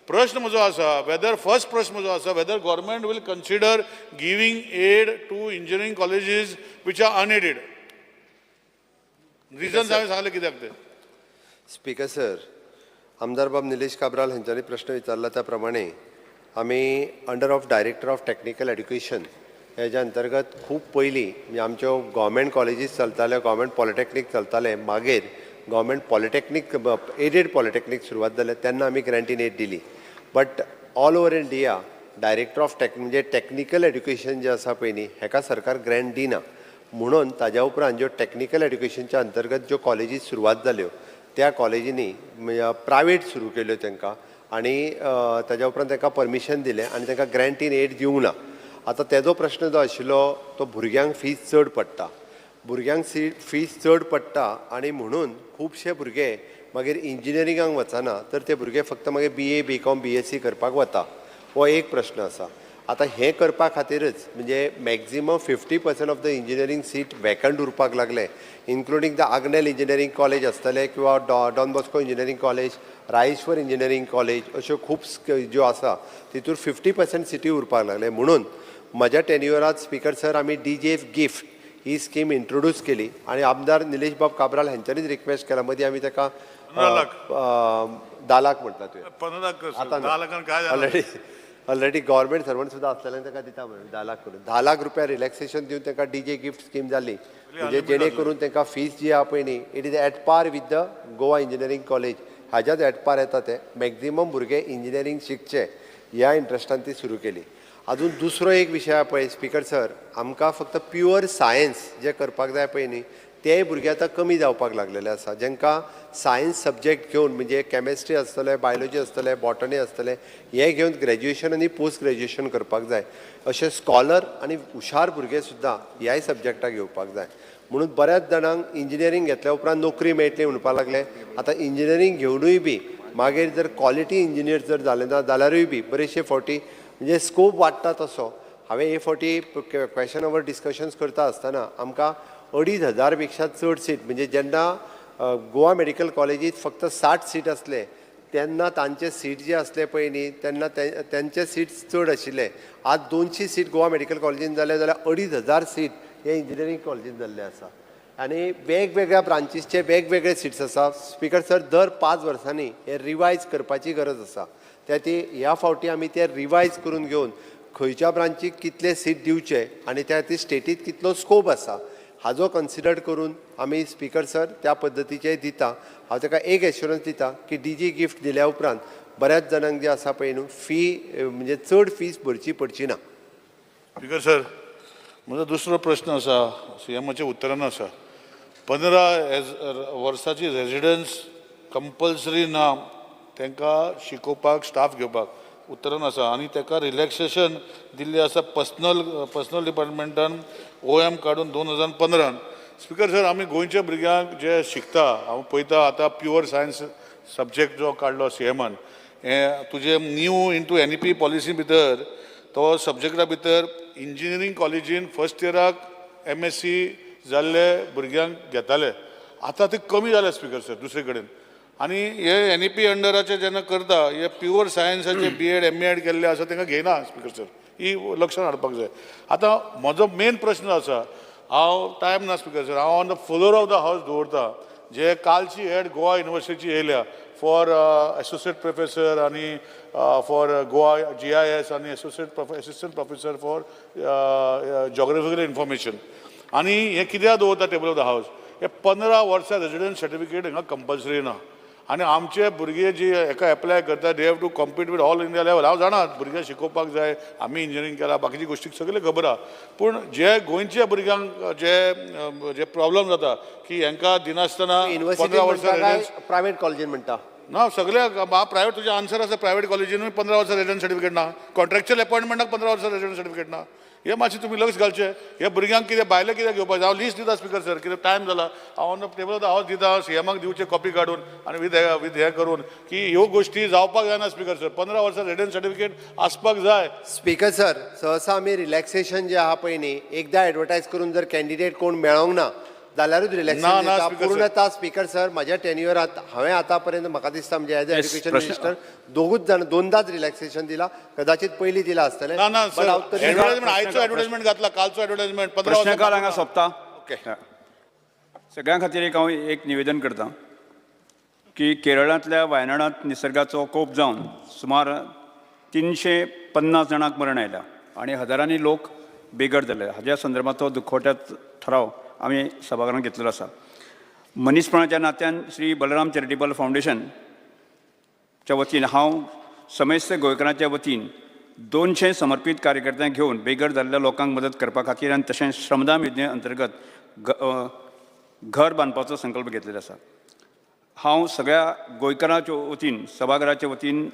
प्रश्न म्हजो आसा वेदर, फर्स्ट प्रश्न म्हजो आसा whether government will consider giving aid to engineering colleges which are unaided. Reasons हांवें सांगलें कित्याक ते.
स्पीकर सर, आमदार बाब निलेश काब्राल हांच्यांनी प्रश्न विचारला त्या प्रमाणे आमी under of director of technical education हेज्या अंतर्गत खूब पयलीं म्हणजे आमच्यो गव्हर्मेंट कॉलेजीस चलताल्यो, गव्हर्मेंट पॉलिटॅक्नीक चलताले, मागीर गव्हर्मेंट पॉलिटॅक्नीक एडेड पॉलिटॅक्नीक सुरवात जाले तेन्ना आमी ग्रँट इन एड दिली. But all over India director of tech म्हणजे टॅक्निकल एड्युकेशन जें आसा पळय न्ही हेका सरकार ग्रँट दिना, म्हणून ताज्या उपरांत ज्यो टॅक्निकल एड्युकेशनच्या अंतर्गत ज्यो कॉलेजीस सुरवात जाल्यो त्या कॉलेजींनी प्रायवेट सुरू केल्यो तांकां आनी ताज्या उपरांत तांकां परमिशन दिलें आनी तांकां ग्रँट इन एड दिवंक ना. आतां तेजो प्रश्न जो आशिल्लो तो भुरग्यांक फीस चड पडटा, भुरग्यांक फीस चड पडटा आनी म्हणून खुबशे भुरगे मागीर इंजिनियरिंगाक वचना, तर ते भुरगे फक्त मागीर BA BCom BSc करपाक वता. हो एक प्रश्न आसा. आतां हें करपा खातीरच म्हणजे maximum 50% of the engineering seat vacant उरपाक लागले, including the Agnel engineering college आसतले किंवा Don Bosco engineering college, Rayeshwar engineering college, अश्यो खूब ज्यो आसा तितूर 50% सिटी उरपाक लागले. म्हणून म्हज्या टेन्युअरात स्पीकर सर आमी DJF gift ही स्कीम इंट्रोड्यूस केली आनी आमदार निलेश बाब काब्राल हांच्यांनीच रिक्वेस्ट केला. मदीं आमी ताका 10 लाख म्हटला तुवें,
15 लाख
आतां
10 लाखान काय
ऑलरेडी ऑलरेडी गव्हर्मेंट सर्वंट सुद्दां आसलेल्यान ताका दिता म्हणून 10 लाख करून 10 लाख रुपया रिलॅक्सेशन दिवन तांकां डीजे गिफ्ट स्कीम जाली, म्हणजे जेणे करून तांकां फीस जी आहा पळय न्ही it is at par with the Goa engineering college, हाज्याच at par येता. ते मॅक्झिमम भुरगे इंजिनियरींग शिकचे ह्या इंट्रस्टान ती सुरू केली. अजून दुसरो एक विशय आहा पळय स्पीकर सर, आमकां फक्त प्युअर सायन्स जे करपाक जाय पळय न्ही तेय भुरगे आतां कमी जावपाक लागलेले आसा. जेंकां सायन्स सब्जेक्ट घेवन म्हणजे केमिस्ट्री आसतले, बायोलॉजी आसतले, बॉटनी आसतले, हे घेवन ग्रॅज्युएशन आनी पोस्ट ग्रॅज्युएशन करपाक जाय. अशे स्कॉलर आनी हुशार भुरगे सुद्दां ह्याय सब्जेक्टाक घेवपाक जाय. म्हणून बऱ्याच जाणांक इंजिनियरींग घेतल्या उपरांत नोकरी मेळटली म्हणपाक लागले. आतां इंजिनियरींग घेवनूय बी मागीर जर क्वॉलिटी इंजिनियर जर जाले ना जाल्यारूय बी बरेचशे फावटी म्हणजे स्कोप वाडटा तसो. हांवें हे फावटी क्वेशन our discussions करता आसतना आमकां 2500 पेक्षा चड सीट म्हणजे जेन्ना गोवा मेडिकल कॉलेजीत फक्त 60 सीट आसले तेन्ना तांचे सीट जे आसले पळय न्ही तेन्ना तेंचे सीट्स चड आशिल्ले. आज 200 सीट गोवा मेडिकल कॉलेजीन जाले जाल्यार 2500 सीट हे इंजिनियरींग कॉलेजीन जाल्ले आसा आनी वेगवेगळ्या ब्रांचीसचे वेगवेगळे सीट्स आसा. स्पीकर सर, दर 5 वर्सांनी हे रिवायज करपाची गरज आसा. त्या ती ह्या फावटी आमी ते रिवायज करून घेवन खंयच्या ब्रांचीक कितले सीट दिवचे आनी त्या खातीर स्टेटीत कितलो स्कोप आसा हाजो कन्सिडर करून आमी स्पीकर सर त्या पद्दतीचे दिता. हांव ताका एक एश्युरन्स दिता की डीजी गिफ्ट दिल्या उपरांत बऱ्याच जाणांक जे आसा पळय न्हू फी म्हणजे चड फीस भरची पडची ना.
स्पीकर सर, म्हजो दुसरो प्रश्न आसा सीएमाच्या उत्तरान आसा. 15 वर्साची रेजिडन्स कंपल्सरी ना तांकां शिकोवपाक स्टाफ घेवपाक उत्तरान आसा आनी ताका रिलॅक्सेशन दिल्लें आसा पर्सनल डिपार्टमेंटान OM काडून 2015. स्पीकर सर, आमी गोंयच्या भुरग्यांक जे शिकता हांव पळयता आतां प्युअर सायन्स सब्जेक्ट जो काडलो सीएमान हें तुजें न्यू इंटू NEP policy भितर तो सब्जेक्टा भितर इंजिनियरींग कॉलेजीन फर्स्ट इयराक MSc जाल्ले भुरग्यांक घेताले, आतां ते कमी जाले स्पीकर सर दुसरे कडेन. आनी हे NEP अंडराचे जेन्ना करता हे प्युअर सायन्साचे B.Ed M.Ed केल्ले आसा तांकां घेयना स्पीकर सर, ही लक्षात हाडपाक जाय. आतां म्हजो मेन प्रश्न आसा, हांव टायम ना स्पीकर सर, हांव on the floor of the house दवरता जे कालची एड गोवा युनिवर्सिटीची येयल्या फॉर एसोसिएट प्रोफेसर आनी फॉर गोवा GIS आनी assistant professor for geographical information. आनी हें कित्याक दवरता टेबल ऑफ the house, हे 15 वर्सां रेजिडन्स सर्टिफिकेट हांगा कंपल्सरी ना आनी आमचे भुरगे जी हेका एप्लाय करता they have to compete with all India level. हांव जाणा भुरगे शिकोवपाक जाय, आमी इंजिनियरींग केलां, बाकीची गोश्टी सगळ्यो खबर आहा, पूण जे गोंयच्या भुरग्यांक जे जे प्रॉब्लम जाता की हेंकां दिनासतना 15 वर्सां
प्रायवेट कॉलेजीन म्हणटा
ना सगळे प्रायवेट तुजें आन्सर आसा. प्रायवेट कॉलेजीनूय 15 वर्सां रेजिडंट सर्टिफिकेट ना, कॉन्ट्रॅक्च्युअल अपॉयंटमेंटाक 15 वर्सां रेजिडंट सर्टिफिकेट ना. हे मातशें तुमी लक्ष घालचें. हे भुरग्यांक कितें भायलें कितें घेवपाक जाय. हांव लिस्ट दिता स्पिकर सर, कितें टायम जाला, हांव ऑन the table हांव दिता सीएमाक दिवचें कॉपी काडून आनी विथ विथ हें करून की ह्यो गोश्टी जावपाक जायना. स्पिकर सर, 15 वर्सां रेजिडंट सर्टिफिकेट आसपाक जाय.
स्पीकर सर, सहसा आमी रिलॅक्सेशन जे आहा पळय न्ही, एकदां एडवर्टायज करून जर कॅन्डिडेट कोण मेळोंक ना जाल्यारूच
ना,
रिलॅक्सेशन
ना,
दिता.
Speaker sir.
पूर्णता स्पीकर सर, म्हज्या टेन्युअरात हांवें आतां पर्यंत म्हाका दिसता म्हणजे एज अ एज्युकेशन
प्रश्न-
मिनिस्टर दोगूच जाण दोनदाच रिलॅक्सेशन दिला, कदाचित पयलीं दिला आसतलें.
ना ना
But
sir,
हांव तरी-
एडवर्टायजमेंट आयचो एडवर्टायजमेंट घातला, कालचो एडवर्टायजमेंट 15
प्रश्नकाळ
वर्सां
हांगा सोंपता.
ओके.
सगळ्यां खातीर एक हांव एक निवेदन करता की केरळांतल्या वायनाडांत निसर्गाचो कोप जावन सुमार 350 जाणांक मरण आयल्या आनी हजारांनी लोक बेघर जाले. हाज्या संदर्भांत दुखवट्यात ठराव आमी सभाघरांत घेतलेलो आसा. मनीसपणाच्या नात्यान श्री बलराम चॅरिटेबल फावंडेशनच्या वतीन हांव समेस्त गोंयकारांच्या वतीन 200 समर्पीत कार्यकर्त्यांक घेवन बेघर जाल्ल्या लोकांक मदत करपा खातीर आनी तशेंच श्रमदान योजने अंतर्गत घर बांदपाचो संकल्प घेतलेलो आसा. हांव सगळ्या गोंयकारांच्या वतीन, सभाघराच्या वतीन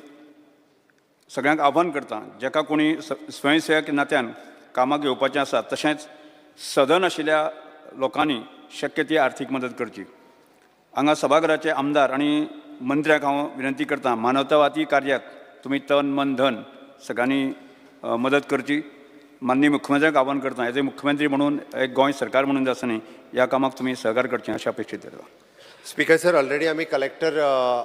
सगळ्यांक आव्हान करता, जाका कोणी स्वयंसेवक नात्यान कामाक येवपाचें आसा तशेंच सदन आशिल्ल्या लोकांनी शक्य ती आर्थीक मदत करची. हांगा सभाघराचे आमदार आनी मंत्र्याक हांव विनंती करता, मानवतावादी कार्याक तुमी तन मन धन सगळ्यांनी मदत करची. माननीय मुख्यमंत्र्यांक आव्हान करता, एज ए मुख्यमंत्री म्हणून, एक गोंय सरकार म्हणून जासना न्ही, ह्या कामाक तुमी सहकार करचें अशें अपेक्षीत करता.
स्पीकर सर, ऑलरेडी आमी कलेक्टर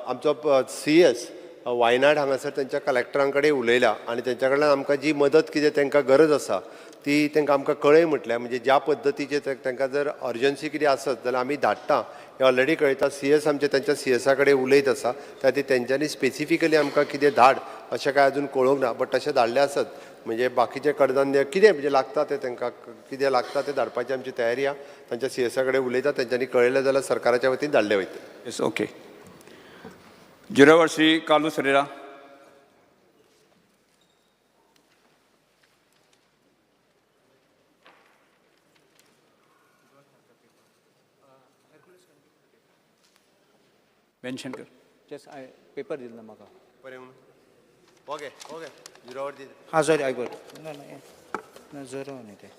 आमचो सीएस वायनाड हांगासर तेंच्या कलेक्टरां कडेन उलयला आनी तेंच्या कडल्यान आमकां जी मदत कितें तेंकां गरज आसा ती तेंकां आमकां कळय म्हटल्या. म्हणजे ज्या पद्दतीचे तेंकां जर अर्जन्सी कितें आसत जाल्यार आमी धाडटा हें ऑलरेडी कळयता. सीएस आमचे तेंच्या सीएसा कडेन उलयत आसा, त्या खातीर तेंच्यांनी स्पेसिफिकली आमकां कितें धाड अशें कांय अजून कळोवंक ना, बट तशें धाडलें आसत म्हणजे बाकीचें कडधान्य कितें म्हणजे लागता तें तेंकां कितें लागता तें धाडपाची आमची तयारी आहा. तांच्या सीएसा कडेन उलयता, तेंच्यांनी कळयलें जाल्यार सरकाराच्या वतीन धाडलें वयतलें.
Yes, okay. Zero Shri Carlos Ferreira. Mention कर.
जस्ट I paper दिल ना म्हाका.
बरें, ओके ओके, झिरोवर दी.
हां, सॉरी, I got ना ना ना झिरो न्ही तें.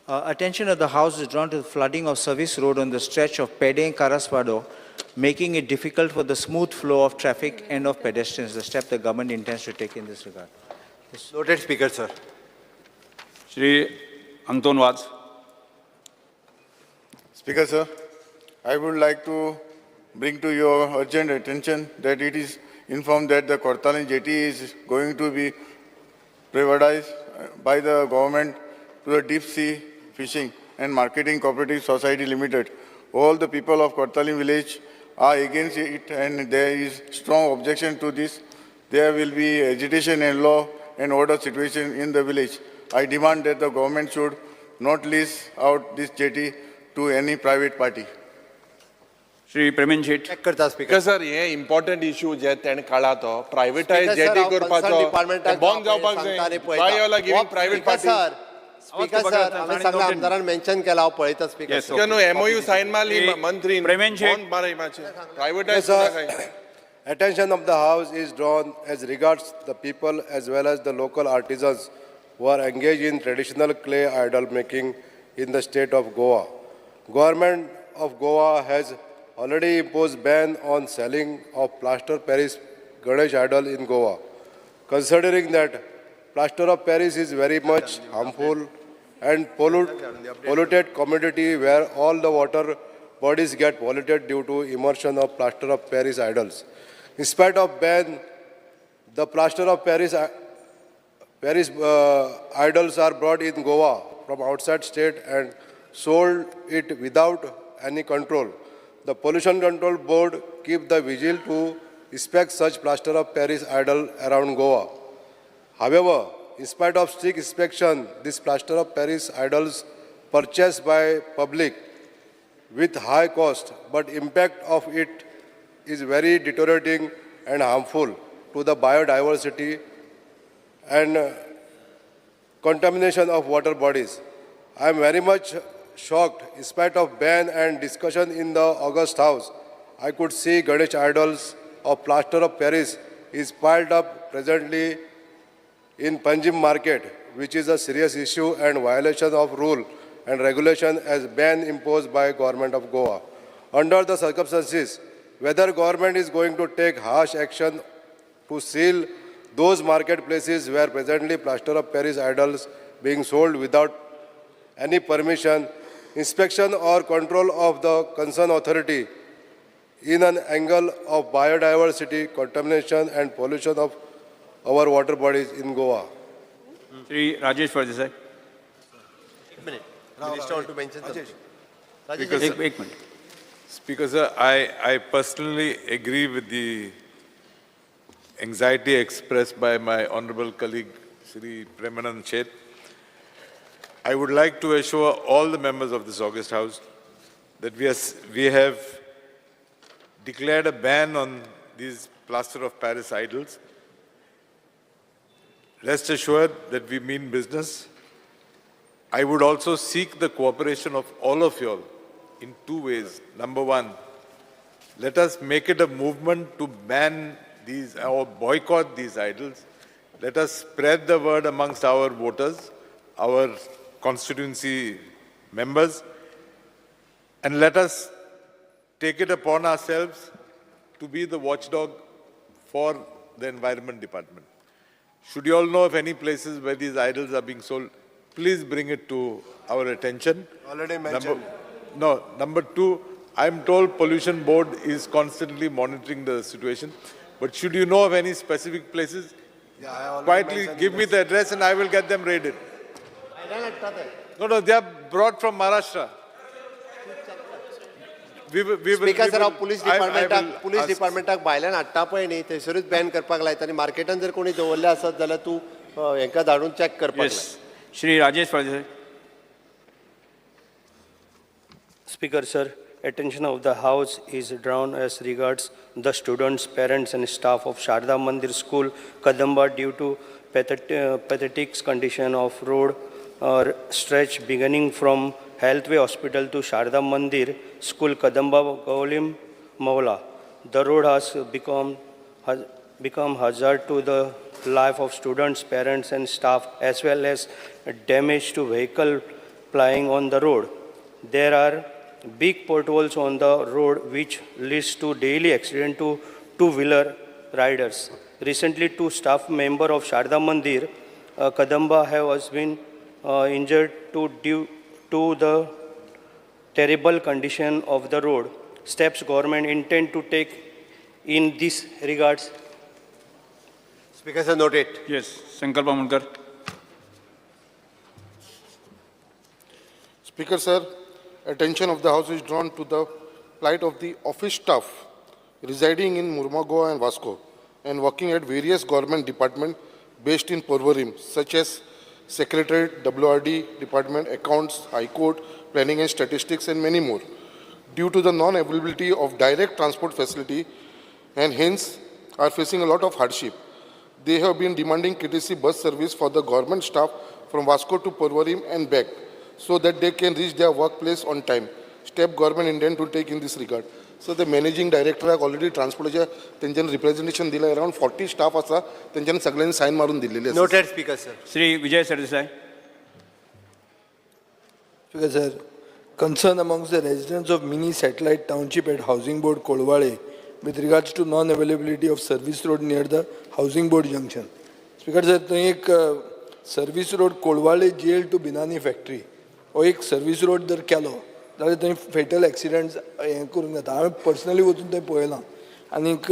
Attention of the House is drawn to the flooding of Service Road on the stretch of Pedem Karaswada, making it difficult for the smooth flow of traffic and of pedestrians. The step the government intends to take in this regard.
Noted, Speaker sir.
Shri Anton Vaz.
Speaker sir, I would like to bring to your urgent attention that it is informed that the Cortalim jetty is going to be privatized by the government to the Deep Sea Fishing and Marketing Cooperative Society Limited. All the people of Cortalim village are against it and there is strong objection to this. There will be agitation and law and order situation in the village. I demand that the government should not lease out this jetty to any private party.
Shri Premen Shet.
Check करता speaker.
Sir, हे important issue जे तेणें काडला तो प्रायवेटायज jetty करपाचो बंद जावपाक जाय. Why you are giving private party?
Sir, speaker sir, हांवें सांगलां, आमदारान मेन्शन केला, हांव पळयता स्पीकर.
न्हू, एमओयू सायन मारली मंत्रीन.
प्रेमेन शेट.
प्रायवेटायज.
Attention of the House is drawn as regards the people as well as the local artisans who are engaged in traditional clay idol making in the state of Goa. Government of Goa has already imposed ban on selling of plaster Paris Ganesh idol in Goa. Considering that plaster of Paris is very much harmful and polluted commodity where all the water bodies get polluted due to immersion of plaster of Paris idols. In spite of ban, the plaster of Paris idols are brought in Goa from outside state and sold it without any control. The Pollution Control Board keep the vigil to inspect such plaster of Paris idol around Goa. However, in spite of strict inspection, this plaster of Paris idols purchased by public with high cost, but impact of it is very deteriorating and harmful to the biodiversity and contamination of water bodies. I am very much shocked, in spite of ban and discussion in the August House, I could see Ganesh idols of plaster of Paris is piled up presently in Panjim market, which is a serious issue and violation of rule and regulation as ban imposed by government of Goa. Under the circumstances, whether government is going to take harsh action to seal those marketplaces where presently plaster of Paris idols being sold without any permission, inspection or control of the concerned authority in an angle of biodiversity, contamination and pollution of our water bodies in Goa.
Shri Rajesh Phaldesai.
Minute. Minister want to mention something.
Speaker,
एक एक minute.
Speaker, sir, I personally agree with the anxiety expressed by my honorable colleague, Shri Premanand Shet. I would like to assure all the members of this august house that we have declared a ban on these plaster of Paris idols. Rest assured that we mean business. I would also seek the cooperation of all of you all in two ways. Number one, let us make it a movement to ban these or boycott these idols. Let us spread the word amongst our voters, our constituency members, and let us take it upon ourselves to be the watchdog for the environment department. Should you all know of any places where these idols are being sold, please bring it to our attention.
Already mentioned.
Number two, I'm told Pollution Board is constantly monitoring the situation. But should you know of any specific places,
Yeah, I already
quietly
mentioned
give me the address and I will get them raided. No, they are brought from Maharashtra. We will, we will,
Speaker
we
sir, हांव
will-
police
I
डिपार्टमेंटाक
will
police
ask-
डिपार्टमेंटाक भायल्यान हाडटा पळय न्ही, थंयसरूच Ben करपाक लायता आनी मार्केटान जर कोणी दवरले आसत जाल्यार तूं हेंकां धाडून चॅक करपाक लाय.
Yes. Shri Rajesh Phaldesai.
Speaker, sir, attention of the House is drawn as regards the students, parents and staff of Sharda Mandir School, Kadamba, due to pathetic condition of road or stretch beginning from Healthway Hospital to Sharda Mandir School, Kadamba, Gaulim, Maula. The road has become hazard to the life of students, parents and staff, as well as damage to vehicle plying on the road. There are big potholes on the road which leads to daily accident to two-wheeler riders. Recently, two staff members of Sharda Mandir, Kadamba, have been injured due to the terrible condition of the road. Steps government intend to take in this regards.
Speaker sir, noted.
Yes. Sankalp Amonkar.
Speaker, sir, attention of the House is drawn to the plight of the office staff residing in Mormugao and Vasco and working at various government departments based in Porvorim, such as Secretariat, WRD Department, Accounts, High Court, Planning and Statistics, and many more. Due to the non-availability of direct transport facility and hence are facing a lot of hardship. They have been demanding KTC bus service for the government staff from Vasco to Porvorim and back so that they can reach their workplace on time. Step government intend to take in this regard. So the managing director already transportaच्या तेंच्यानी representation दिलं, around 40 staff आसा, तेंच्यानी सगळ्यांनी sign मारून दिलेली आसा.
Noted, Speaker sir.
Shri Vijay Sardesai.
Speaker sir, concern amongst the residents of mini satellite township at Housing Board Kolwale with regards to non-availability of service road near the Housing Board junction. Speaker sir, थंय एक service road Colvale jail to Binani factory हो एक service road जर केलो जाल्यार थंय फेटल एक्सिडंट्स हें करूंक जाता. हांवें पर्सनली वचून थंय पळयलां आनीक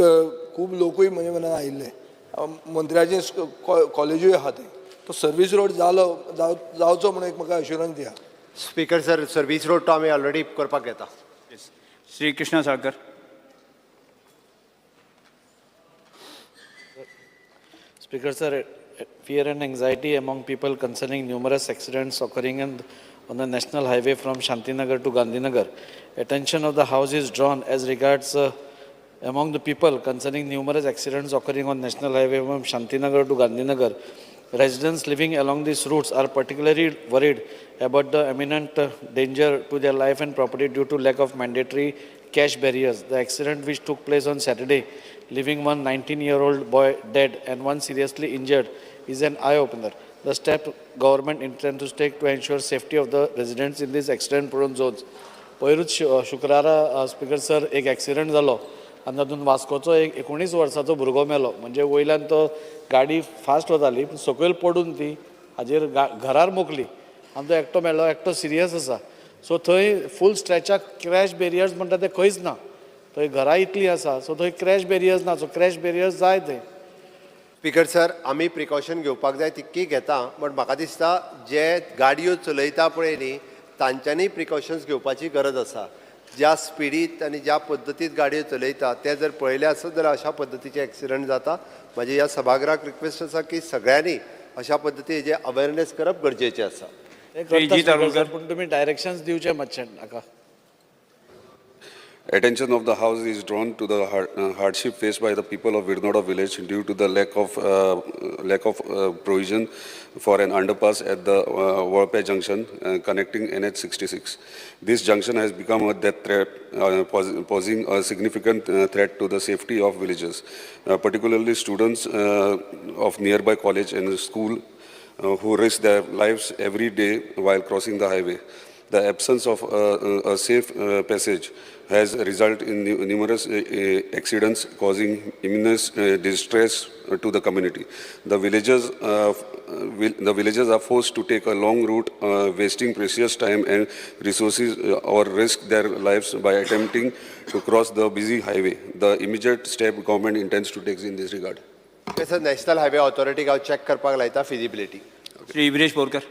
खूब लोकूय म्हजे मनान आयिल्ले. मंत्र्याचें कॉलेजूय आहा थंय. तो सर्वीस रोड जालो जावचो म्हणून एक म्हाका अश्युरन्स दिया.
स्पीकर सर, सर्वीस रोड तो आमी ऑलरेडी करपाक घेता.
Shri Krishna Salkar.
Speaker sir, fear and anxiety among people concerning numerous accidents occurring on the national highway from Shantinagar to Gandhinagar. Attention of the House is drawn as regards among the people concerning numerous accidents occurring on national highway from Shantinagar to Gandhinagar. Residents living along these routes are particularly worried about the imminent danger to their life and property due to lack of mandatory cash barriers. The accident, which took place on Saturday, leaving one 19-year-old boy dead and one seriously injured, is an eye-opener. The step government intends to take to ensure safety of the residents in these accident-prone zones. पयरूच शुक्रारा, speaker sir, एक accident जालो आनी तातूंत वास्कोचो एक 19 वर्साचो भुरगो मेलो. म्हणजे वयल्यान तो गाडी फास्ट वताली पूण सकयल पडून ती हाजेर घरार मोखली आनी तो एकटो मेलो, एकटो सिरियस आसा. सो थंय फूल स्ट्रेचाक क्रॅश बेरियर्स म्हणटा ते खंयच ना. थंय घरां इतलीं आसा, सो थंय क्रॅश बेरियर्स ना. सो क्रॅश बेरियर्स जाय थंय.
स्पीकर सर, आमी प्रिकॉशन घेवपाक जाय तितकी घेता, बट म्हाका दिसता जे गाडयो चलयता पळय न्ही, तांच्यांनी प्रिकॉशन्स घेवपाची गरज आसा. ज्या स्पिडीत आनी ज्या पद्दतीत गाडयो चलयता ते जर पळयले आसत जाल्यार अशा पद्दतीचे एक्सिडंट जाता. म्हाजी ह्या सभागृहाक रिक्वेस्ट आसा की सगळ्यांनी अशा पद्दतीचे अवेरनेस करप गरजेचें आसा.
ते करता सर, पूण तुमी डायरेक्शन्स दिवचे मातशें हाका.
Attention of the House is drawn to the hardship faced by the people of Virnoda village due to the lack of provision for an underpass at the Valpe junction connecting NH66. This junction has become a death trap, posing a significant threat to the safety of villagers, particularly students of nearby college and school who risk their lives every day while crossing the highway. The absence of a safe passage has resulted in numerous accidents, causing immense distress to the community. The villagers are forced to take a long route, wasting precious time and resources, or risk their lives by attempting to cross the busy highway. The immediate step government intends to take in this regard.
Sir, national highway ऑथॉरिटीक हांव check करपाक लायता feasibility.
Shri Viresh Borkar.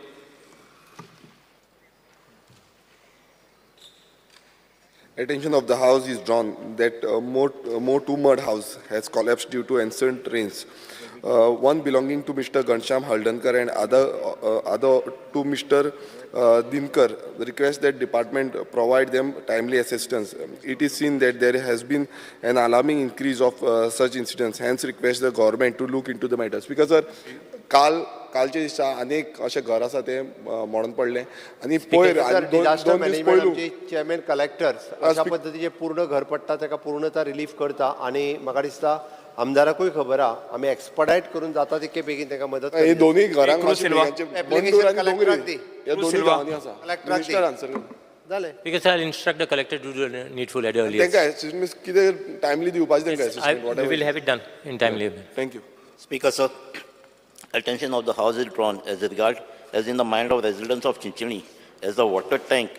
Attention of the House is drawn that more two mud house has collapsed due to ancient rains. One belonging to Mr. Ghanshyam Haldankar and other to Mr. Dinkar. Request that department provide them timely assistance. It is seen that there has been an alarming increase of such incidents. Hence, request the government to look into the matters. Because sir, काल कालच्या दिसा अनेक अशें घर आसा ते मोडून पडलें आनी पयर
सर,
आनी दोन
डिझास्टर
दोन दीस
मॅनेजमेंट
पयलू
आमची चेअरमॅन कलेक्टर अशा पद्दतीचे पूर्ण घर पडटा ताका पूर्णता रिलीफ करता आनी म्हाका दिसता आमदाराकूय खबर आहा, आमी एक्सपडायट करून जाता तितके बेगीन तांकां मदत.
हे दोन्ही घरांक मातशें बेगांचे
एप्लिकेशन
मंदूर आनी दोंगरी
कलेक्टराक दी.
ह्या दोन्ही गांवांनी आसा.
कलेक्टराक दी.
Minister answer.
जालें.
Because I'll instruct the collector to do the needful at the earliest.
तांकां assistance कितें टायमली दिवपाचें तांकां assistance.
We will have it done in timely.
Thank you.
Speaker, sir, attention of the House is drawn as regard as in the mind of residents of Chinchini, as the water tank,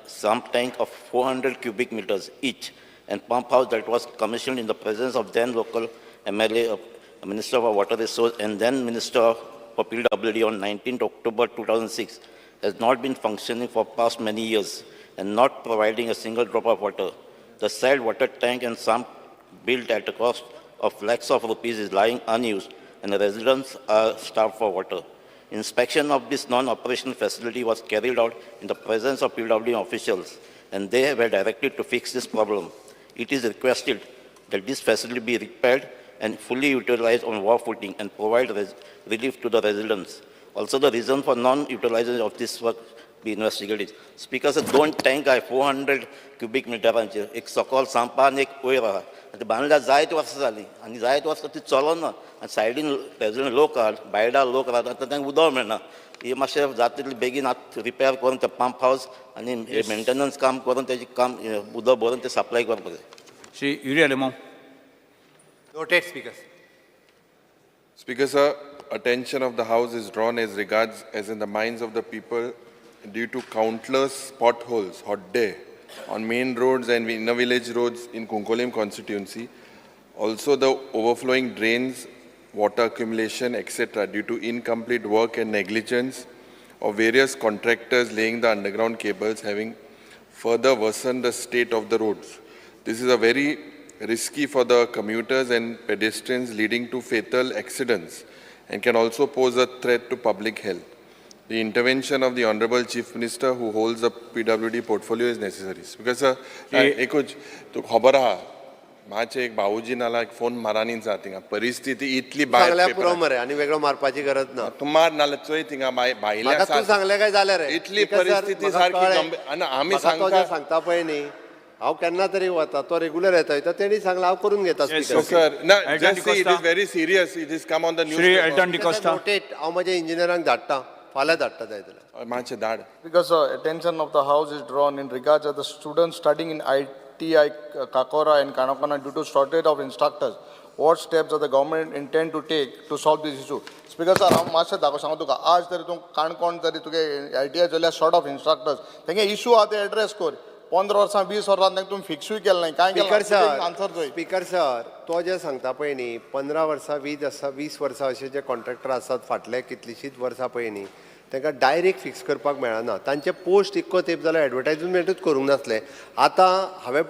sump tank of 400 cubic meters each, and pump house that was commissioned in the presence of then local MLA, Minister for Water Resource, and then Minister for PWD on 19th October 2006, has not been functioning for past many years and not providing a single drop of water. The said water tank and sump built at a cost of lakhs of rupees is lying unused and the residents are starved for water. Inspection of this non-operational facility was carried out in the presence of PWD officials and they were directed to fix this problem. It is requested that this facility be repaired and fully utilized on war footing and provide relief to the residents. Also, the reason for non-utilization of this work be investigated. Speaker sir, दोन tank आहे 400 cubic मिटरांचे, एक सकल संपा आनी एक वयर आहा. आनी बांदल्यार जायत वर्सां जालीं आनी जायत वर्सां ती चलना आनी सायडीन रेजिडंट लोक आहा, बायलां लोक रावता, आतां तांकां उदक मेळना. हे मातशें जाता तितलें बेगीन आतां रिपेर करून ते पंप हावस आनी मेंटेनन्स काम करून तेजें काम उदक भरून ते सप्लाय करपाक जाय.
Shri Yuri Alemao.
Noted, Speaker.
Speaker, sir, attention of the House is drawn as regards as in the minds of the people due to countless potholes, hot day, on main roads and inner village roads in Cuncolim constituency. Also the overflowing drains, water accumulation, etc. due to incomplete work and negligence of various contractors laying the underground cables, having further worsened the state of the roads. This is a very risky for the commuters and pedestrians, leading to fatal accidents and can also pose a threat to public health. The intervention of the Honorable Chief Minister, who holds the PWD portfolio, is necessary. Because sir, एकूच तुका खबर आहा. मातशें एक भाऊजी नाल्यार एक phone मारानी जा थिंगा परिस्थिती इतली बाय
सांगल्यार पुरो मरे आनी वेगळो मारपाची गरज ना.
तूं मार नाल्यार चोय थिंगा भायले
म्हाका तूं सांगलें काय जालें रे.
इतली
स्पीकर सर,
परिस्थिती
म्हाका
सारकी
कळ्ळें.
गंभीर आनी आमी
म्हाका तो
सांगता
जें सांगता पळय न्ही, हांव केन्ना तरी वता, तो रेगुलर येता वयता, तेणी सांगलां हांव करून घेता.
Yes, sir. ना, just see, it is very serious. It is come on the newspaper.
Shri Elton D'Costa.
Noted. हांव म्हज्या इंजिनियरांक धाडटा, फाल्यां धाडटा जाय जाल्यार.
मातशें धाड.
Because attention of the house is drawn in regards of the students studying in ITI Kakora and Kanakona due to shortage of instructors. What steps does the government intend to take to solve this issue? Speaker sir, हांव मातशें दाखोव सांगू तुका, आज तरी तूं काणकोण तरी तुगे ITI जाल्यार शॉर्ट ऑफ इन्स्ट्रक्टर्स, तेंगे इशू आहा ते एड्रेस कर. 15 वर्सां 20 वर्सां तांकां तुमी फिक्सूय केलें ना, कांय
स्पीकर
केलें आन्सर
सर,
चोय.
स्पीकर सर, तो जें सांगता पळय न्ही, 15 वर्सां 20 वर्सां अशे जे कॉन्ट्रॅक्टर आसात फाटले कितलींशींच वर्सां पळय न्ही, तांकां डायरेक्ट फिक्स करपाक मेळना. तांचे पोस्ट इतको तेंप जालो एडवर्टायजमेंटूच करूंक नासलें. आतां हांवें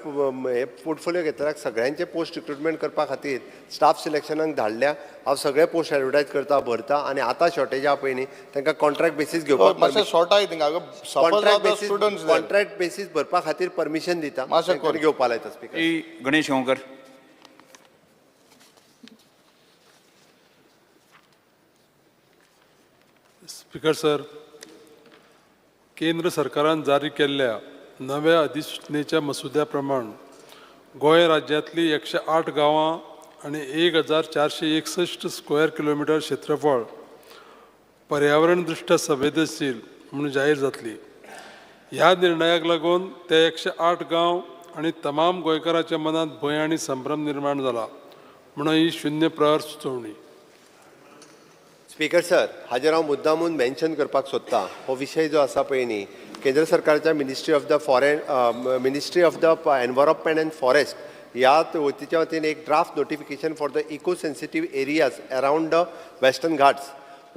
हे पोर्टफोलियो घेतल्यार सगळ्यांचे पोस्ट रिक्रुटमेंट करपा खातीर स्टाफ सिलेक्शनाक धाडल्या. हांव सगळे पोस्ट एडवर्टायज करता, भरता आनी आतां शॉर्टेज आहा पळय न्ही, तांकां कॉन्ट्रॅक्ट बेसीस घेवपाक
मातशें शॉर्ट आहा थिंगा
कॉन्ट्रॅक्ट बेसीस, कॉन्ट्रॅक्ट बेसीस भरपा खातीर परमिशन दिता,
मातशें
घेवपा लायता. Speaker
Ganesh Gaonkar.
Speaker sir, केंद्र सरकारान जारी केल्ल्या नव्या अधिसुचनेच्या मसुद्या प्रमाण गोंय राज्यांतली 108 गांवां आनी 1461 स्क्वेअर किलोमिटर क्षेत्रफळ पर्यावरण दृश्ट्या संवेदनशील म्हणून जाहीर जातली. ह्या निर्णयाक लागून ते 108 गांव आनी तमाम गोंयकारांच्या मनांत भंय आनी संभ्रम निर्माण जाला म्हणून ही शून्य प्रहर सुचोवणी.
स्पीकर सर, हाजेर हांव मुद्दामून मेन्शन करपाक सोदता. हो विशय जो आसा पळय न्ही, केंद्र सरकारच्या ministry of the foreign ministry of the environment and forest ह्या वतीच्या वतीन एक draft notification for the eco sensitive areas around the Western Ghats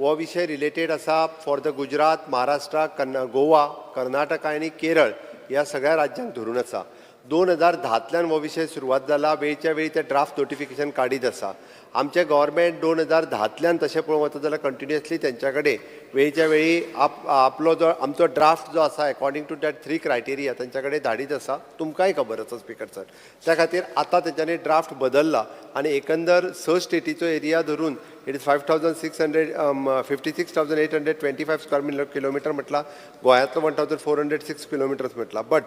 हो विशय रिलेटेड आसा for the Gujarat, Maharashtra, Goa, Karnataka आनी केरळ ह्या सगळ्या राज्यांक धरून आसा. 2010तल्यान हो विशय सुरवात जाला. वेळच्या वेळी ते ड्राफ्ट नोटिफिकेशन काडीत आसा. आमचें गव्हर्मेंट 2010तल्यान तशें पळोवंक वता जाल्यार कंटिन्युअसली तेंच्या कडेन वेळच्या वेळी आपलो जो आमचो ड्राफ्ट जो आसा एकोर्डिंग टू that 3 criteria तेंच्या कडेन धाडीत आसा. तुमकांय खबर आसा स्पीकर सर. त्या खातीर आतां तेंच्यांनी ड्राफ्ट बदल्ला आनी एकंदर 6 स्टेटीचो एरिया धरून it is 5,656,825 square kilometre म्हटला, गोंयांतलो 1,406 किलोमिटर्स म्हटला. बट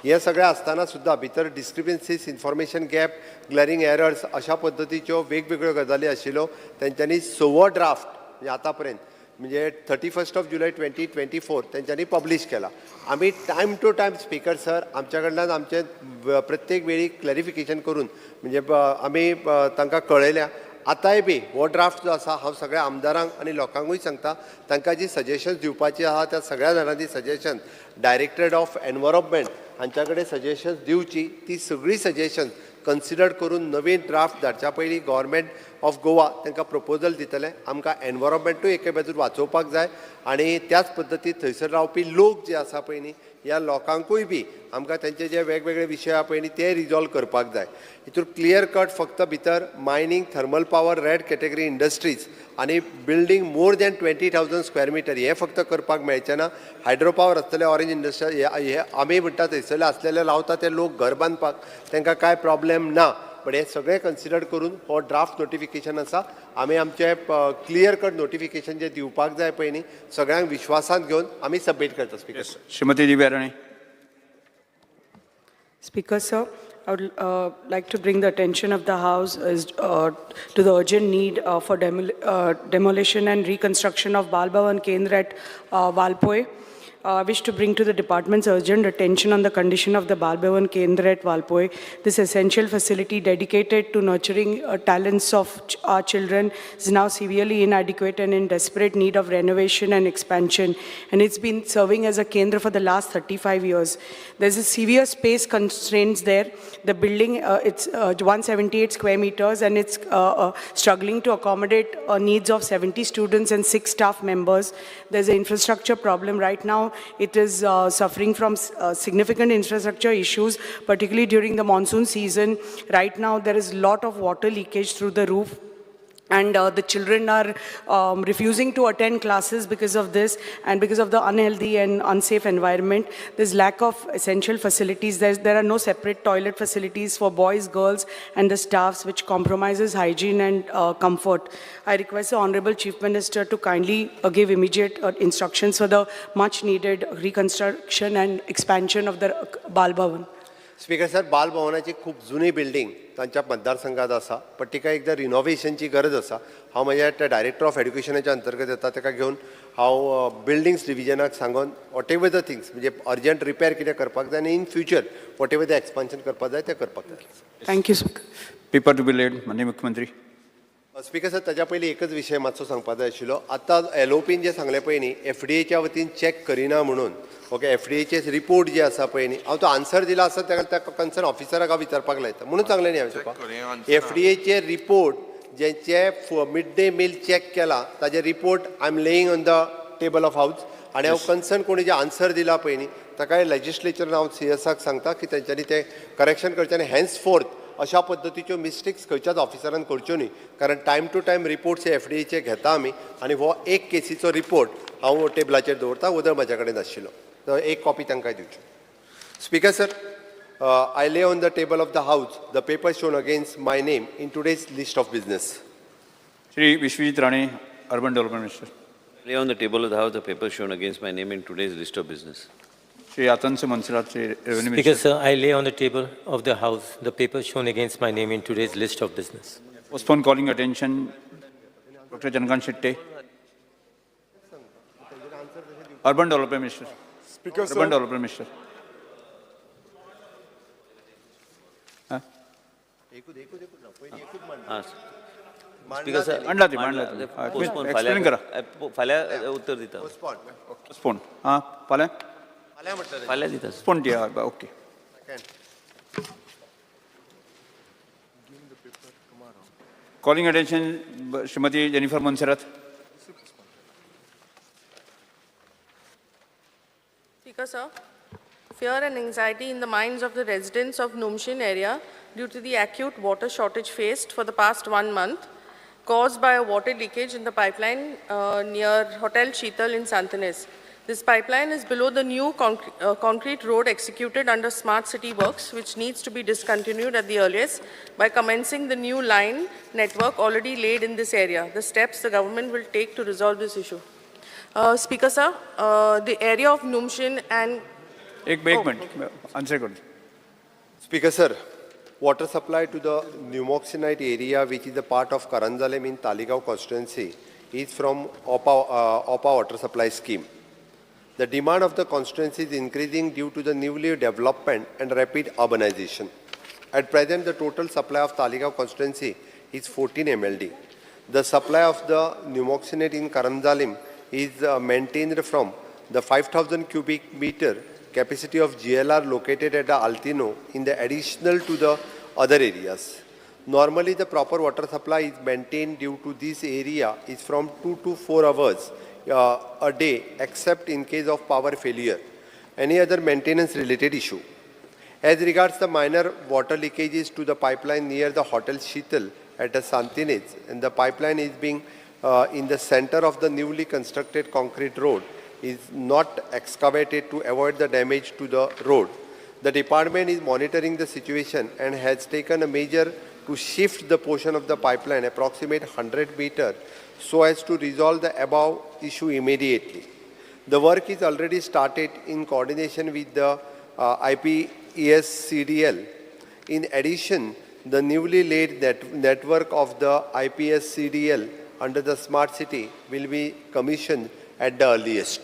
हे सगळें आसतना सुद्दां भितर discrepancies, information gap, glaring errors अशा पद्दतीच्यो वेगवेगळ्यो गजाली आशिल्ल्यो. तेंच्यांनी 6वो ड्राफ्ट म्हणजे आतां पर्यंत म्हणजे 31 जुलय 2024 तेंच्यांनी पब्लीश केला. आमी time to time speaker sir आमच्या कडल्यान आमचे प्रत्येक वेळी क्लॅरिफिकेशन करून म्हणजे आमी तांकां कळयल्या. आतांय बी हो ड्राफ्ट जो आसा हांव सगळ्या आमदारांक आनी लोकांकूय सांगता, तांकां जी सजेशन्स दिवपाची आहा त्या सगळ्या जाणांनी सजेशन डायरेक्टरेट ऑफ एनवायरमेंट हांच्या कडेन सजेशन्स दिवची. ती सगळीं सजेशन्स कन्सिडर करून नवीन ड्राफ्ट धाडच्या पयलीं गव्हर्मेंट ऑफ गोवा तांकां प्रपोजल दितलें. आमकां एनवायरमेंटूय एके बाजून वाचोवपाक जाय आनी त्याच पद्दतीन थंयसर रावपी लोक जे आसा पळय न्ही, ह्या लोकांकूय बी आमकां तेंचे जे वेगवेगळे विशय आहा पळय न्ही ते रिजॉल्व करपाक जाय. हितून क्लियर कट फक्त भितर mining, thermal power, red category industries आनी building more than 20,000 square metre हे फक्त करपाक मेळचें ना. हायड्रो पावर आसतले, ऑरेंज इंडस्ट्री हे आमी म्हणटा थंयसरले आसलेले लावता ते लोक घर बांदपाक तांकां कांय प्रॉब्लेम ना. बट हे सगळें कन्सिडर करून हो ड्राफ्ट नोटिफिकेशन आसा. आमी आमचें क्लियर कट नोटिफिकेशन जें दिवपाक जाय पळय न्ही सगळ्यांक विश्वासांत घेवन आमी सबमीट करता. Speaker
Shrimati Divya Rane.
Speaker sir, I would like to bring the attention of the House to the urgent need for demolition and reconstruction of Bal Bhavan Kendra at Valpoi. I wish to bring to the department's urgent attention on the condition of the Bal Bhavan Kendra at Valpoi. This essential facility dedicated to nurturing talents of our children is now severely inadequate and in desperate need of renovation and expansion. And it's been serving as a Kendra for the last 35 years. There's a severe space constraints there. The building, it's 178 square meters, and it's struggling to accommodate needs of 70 students and 6 staff members. There's an infrastructure problem right now. It is suffering from significant infrastructure issues, particularly during the monsoon season. Right now, there is a lot of water leakage through the roof. And the children are refusing to attend classes because of this and because of the unhealthy and unsafe environment. There's lack of essential facilities. There are no separate toilet facilities for boys, girls, and the staffs, which compromises hygiene and comfort. I request the Honorable Chief Minister to kindly give immediate instructions for the much needed reconstruction and expansion of the Bal Bhavan.
Speaker sir, बाल भवनाची खूब जुनी building तांच्या मतदारसंघात आसा, पण तिका एकदां रिनोवेशनची गरज आसा. हांव म्हज्या त्या डायरेक्टर ऑफ एड्युकेशनाच्या अंतर्गत येता, ताका घेवन हांव बिल्डिंग्स डिविजनाक सांगून what ever the things म्हणजे अर्जंट रिपेर कितें करपाक जाय आनी in future whatever the expansion करपाक जाय तें करपाक जाय.
Thank you, Speaker.
Paper to be laid, माननीय मुख्यमंत्री.
स्पीकर सर, ताच्या पयलीं एकच विशय मातसो सांगपाक जाय आशिल्लो. आतां एलओपीन जें सांगलें पळय न्ही, एफडीएच्या वतीन चॅक करिना म्हणून, ओके, एफडीएचे रिपोर्ट जे आसा पळय न्ही, हांव तो आन्सर दिला आसा ताका त्या कन्सर्न ऑफिसराक हांव विचारपाक लायता म्हणून सांगलें न्ही हांवें तुका. एफडीएचे रिपोर्ट जेंचे मिड डे मील चॅक केला ताजे report I am laying on the table of house आनी हांव कन्सर्न कोणी जे आन्सर दिला पळय न्ही ताकाय लेजिस्लेचरान हांव सीएसाक सांगता की तेंच्यांनी तें करेक्शन करचें आनी हेन्स फोर्थ अशा पद्दतीच्यो मिस्टेक्स खंयच्याच ऑफिसरान करच्यो न्ही, कारण टायम टू टायम रिपोर्ट्स हे एफडीएचे घेता आमी आनी हो एक केसीचो रिपोर्ट हांव टेबलाचेर दवरता, उदर म्हज्या कडेन नाशिल्लो, तर एक कॉपी तांकां दिवची. Speaker sir, I lay on the table of the house the paper shown against my name in today's list of business.
Shri Vishwajit Rane, Urban Development Minister.
Lay on the table of the house the paper shown against my name in today's list of business.
Shri Atanso Monserrate, Shri Revenue
Speaker,
Minister.
sir, I lay on the table of the House the paper shown against my name in today's list of business.
Postpone calling attention, Dr. Chandrakant Shetye. Urban Development Minister.
Speaker,
Urban
sir.
Development Minister.
हां speaker sir,
मांडला ते, मांडला ते.
Postpone
explain करा.
फाल्यां उत्तर दिता.
Postpone. हां, फाल्यां?
फाल्यां दिता.
पोस्टपोन दिया, okay. Calling attention, Shrimati Jennifer Monserrate.
Speaker, sir, fear and anxiety in the minds of the residents of Numshin area due to the acute water shortage faced for the past 1 month, caused by a water leakage in the pipeline near Hotel Sheetal in Santinez. This pipeline is below the new concrete road executed under Smart City Works, which needs to be discontinued at the earliest by commencing the new line network already laid in this area. The steps the government will take to resolve this issue. Speaker, sir, the area of Numshin and...
एक minute, answer कर.
Speaker, sir, water supply to the Pneumoxinite area, which is a part of Karanzalem in Taleigao constituency, is from OPA water supply scheme. The demand of the constituency is increasing due to the newly development and rapid urbanization. At present, the total supply of Taleigao constituency is 14 MLD. The supply of the pneumoxinate in Karanzalem is maintained from the 5,000 cubic meter capacity of GLR located at the Altino in the additional to the other areas. Normally, the proper water supply is maintained due to this area is from 2 to 4 hours a day, except in case of power failure, any other maintenance related issue. As regards the minor water leakages to the pipeline near the Hotel Sheetal at the Santinez, and the pipeline is being in the center of the newly constructed concrete road, is not excavated to avoid the damage to the road. The department is monitoring the situation and has taken a measure to shift the portion of the pipeline approximate 100 meter so as to resolve the above issue immediately. The work is already started in coordination with the IPSCDL. In addition, the newly laid network of the IPSCDL under the Smart City will be commissioned at the earliest.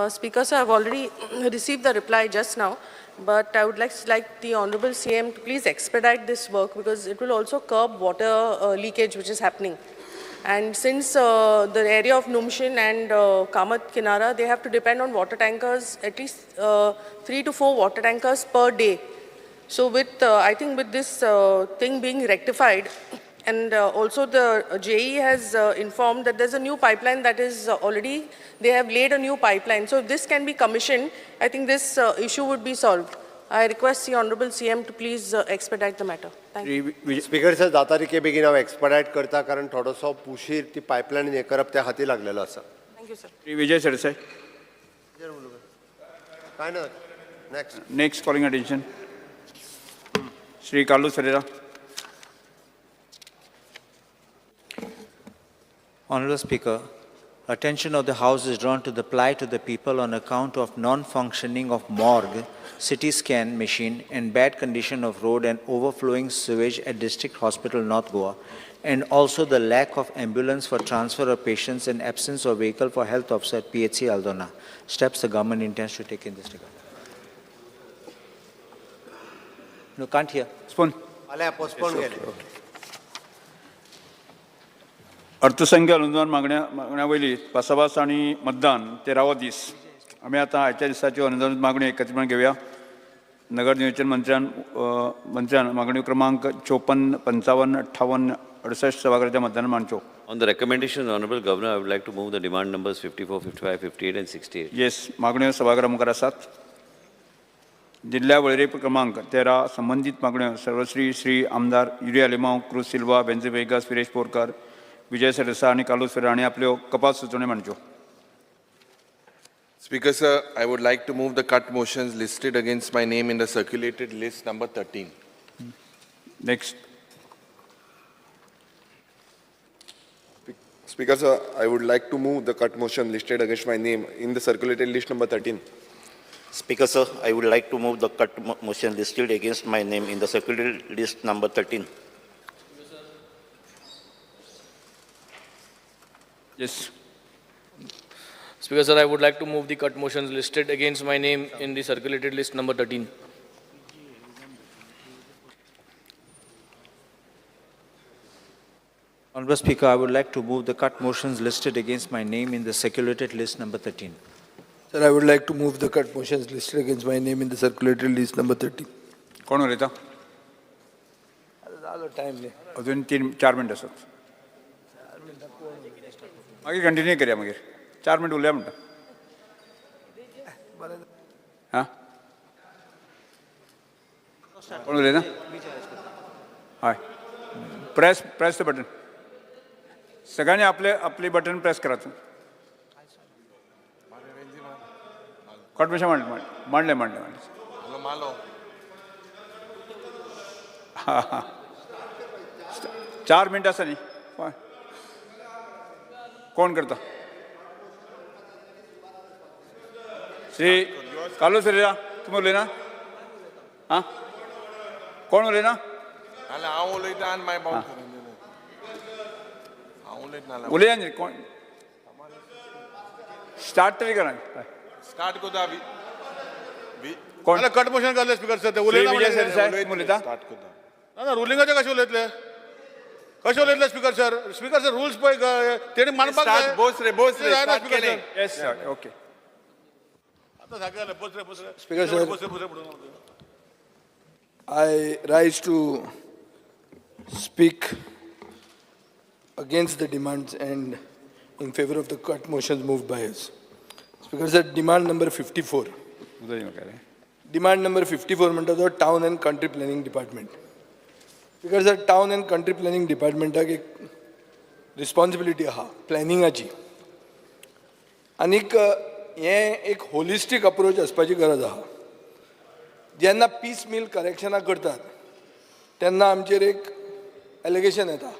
Speaker, sir, I've already received the reply just now, but I would like the Honorable CM to please expedite this work because it will also curb water leakage which is happening. And since the area of Numshin and Kamat Kinara, they have to depend on water tankers, at least 3 to 4 water tankers per day. So with, I think with this thing being rectified, and also the JE has informed that there's a new pipeline that is already, they have laid a new pipeline. So if this can be commissioned, I think this issue would be solved. I request the Honorable CM to please expedite the matter. Thank you.
Speaker sir, जाता तितके बेगीन हांव expedite करता, कारण थोडोसो उशीर ती pipeline हें करप त्या खातीर लागलेलो आसा.
Thank you, sir.
Shri Vijay Sardesai.
काय ना, next.
Next calling attention, Shri Carlos Ferreira.
Honorable Speaker, attention of the House is drawn to the plight of the people on account of non-functioning of morgue, CT scan machine and bad condition of road and overflowing sewage at District Hospital, North Goa, and also the lack of ambulance for transfer of patients and absence of vehicle for health officer at PHC Aldona. Steps the government intends to take in this regard. No, can't hear.
Spoon.
फाल्यां postpone केलें.
अर्थसंघ अनुदान मागण्या वयली भासाभास आनी मतदान 13वो दीस. आमी आतां आयच्या दिसाच्यो अनुदान मागण्यो एकत्रीपणान घेवया. नगर नियोजन मंत्र्यान मागण्यो क्रमांक 54, 55, 58, 68 सभाघराच्या मतदान मांडच्यो.
On the recommendation of the Honorable Governor, I would like to move the demand numbers 54, 55, 58 and 68.
Yes, मागण्यो सभाघरा मुखार आसात. जिल्ल्या वळेरे क्रमांक 13 संबंदीत मागण्यो सर्वश्री श्री आमदार युरी आलेमांव, क्रूज सिल्वा, वेंझी वेगस, विरेश बोरकर, विजय सरदेसाय आनी कार्लूस फेरेरा हांणी आपल्यो कपात सुचोवण्यो मांडच्यो.
Speaker sir, I would like to move the cut motions listed against my name in the circulated list number 13.
Next.
Speaker sir, I would like to move the cut motion listed against my name in the circulated list number 13.
Speaker sir, I would like to move the cut motion listed against my name in the circulated list number 13.
Yes.
Speaker sir, I would like to move the cut motions listed against my name in the circulated list number 13.
Honorable Speaker, I would like to move the cut motions listed against my name in the circulated list number 13.
Sir, I would like to move the cut motions listed against my name in the circulated list number 13.
कोण उलयता?
जालो time न्ही.
अजून 3-4 minute आसात. मागीर continue करया. मागीर 4 minute उलया म्हणटा. हां, कोण उलयना? हय, प्रेस प्रेस the button. सगळ्यांनी आपले आपली बटन प्रेस करात. कट मोशन मांडले मांडले मांडले मांडले.
मालो.
हां, 4 मिनट आसा न्ही. कोण करता? श्री कार्लूस फेरेरा, तुमी उलयना? आं, कोण उलयना?
हांव उलयता आनी मागीर बाबू हांव उलयतना
उलया न्ही. कोण स्टार्ट तरी करा.
स्टार्ट करता.
कोण
कट मोशन घातले स्पीकर सर? ते उलयना.
विजय सरदेसाय उलयता.
स्टार्ट करता.
ना, रुलिंगाचे कशें उलयतले? कशें उलयतले speaker sir? Speaker sir, rules पळय तेणी मानपाक जाय.
बोस रे, बोस रे, स्टार्ट केलें.
Yes sir, okay.
आतां सारकें जालें. बोस रे, बोस रे.
Speaker sir,
बोस रे, बोस रे म्हणून.
I rise to speak against the demands and in favor of the cut motions moved by us. Speaker sir, demand number 54. Demand number 54 म्हणटा तो town and country planning department. Speaker sir, town and country planning डिपार्टमेंटाक एक responsibility आहा प्लॅनिंगाची, आनीक हें एक होलिस्टीक approach आसपाची गरज आहा. जेन्ना पीस मील करेक्शनां करतात तेन्ना आमचेर एक एलिगेशन येता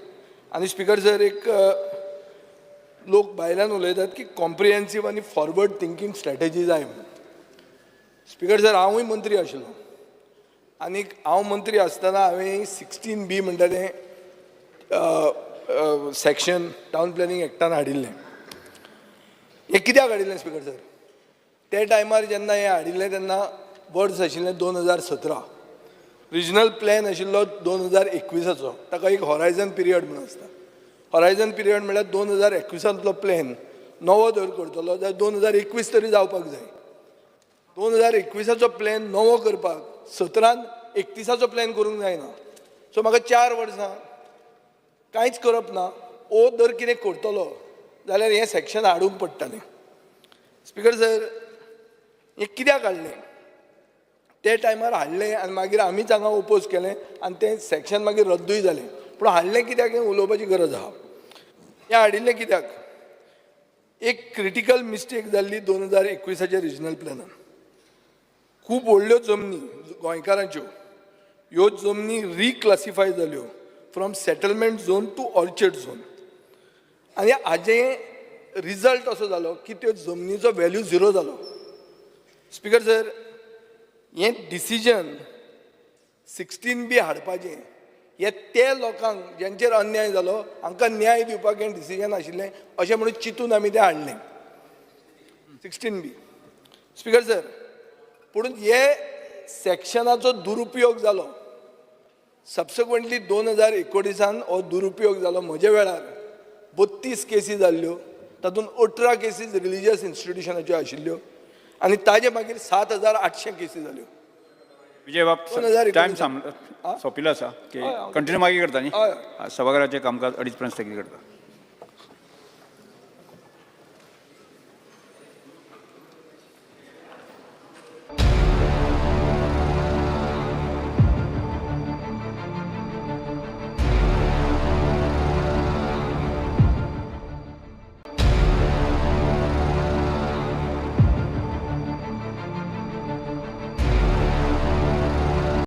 आनी स्पीकर सर एक लोक भायल्यान उलयतात की कॉम्प्रिहेन्सीव आनी फॉरवर्ड थिंकींग स्ट्रॅटेजी जाय म्हणून. स्पीकर सर, हांवूय मंत्री आशिल्लो आनी हांव मंत्री आसतना हांवें 16B म्हणटा तें सेक्शन टावन प्लॅनिंग एक्टान हाडिल्लें. हें कित्याक हाडिल्लें स्पीकर सर? ते टायमार जेन्ना हें हाडिल्लें तेन्ना वर्स आशिल्लें 2017, रिजनल प्लॅन आशिल्लो 2021चो. ताका एक हॉरायझन पिरियड म्हणून आसता. हॉरायझन पिरियड म्हळ्यार 2021 प्लॅन नवो जर करतलो जाल्यार 2021 तरी जावपाक जाय. 2021चो प्लॅन नवो करपाक 17 31चो प्लॅन करूंक जायना. सो म्हाका 4 वर्सां कांयच करप ना. ओ जर कितें करतलो जाल्यार हें सेक्शन हाडूंक पडटलें. स्पीकर सर, हें कित्याक हाडलें? ते टायमार हाडलें आनी मागीर आमीच हांगा ओपोज केलें आनी तें सेक्शन मागीर रद्दूय जालें. पूण हाडलें कित्याक हें उलोवपाची गरज आहा. हें हाडिल्लें कित्याक, एक क्रिटिकल मिस्टेक जाल्ली 2021 रिजनल प्लॅनान. खूब व्हडल्यो जमनी गोंयकारांच्यो, ह्यो जमनी रिक्लासिफाय जाल्यो from settlement zone to orchard zone. आनी हाजें रिजल्ट असो जालो की त्यो जमनीचो व्हॅल्यू झिरो जालो. स्पिकर सर, हें डिसिजन 16B हाडपाचें हे ते लोकांक ज्यांचेर अन्याय जालो हांकां न्याय दिवपाक हें डिसिजन आशिल्लें अशें म्हणून चिंतून आमी तें हाडलें 16B. Speaker sir, पूण हे सेक्शनाचो दुरुपयोग जालो. सबसिक्वंटली 2019 हो दुरुपयोग जालो. म्हज्या वेळार 32 केसी जाल्ल्यो, तातूंत 18 केसीस रिलिजियस इन्स्टिट्युशनाच्यो आशिल्ल्यो आनी ताजे मागीर 7800 केसी जाल्यो.
विजय बाब,
2019
टायम सोंपिल्लो आसा. कंटिन्यू मागीर करता न्ही. सभाघराचें कामकाज 2:30 पर्यंत स्थगीत करता.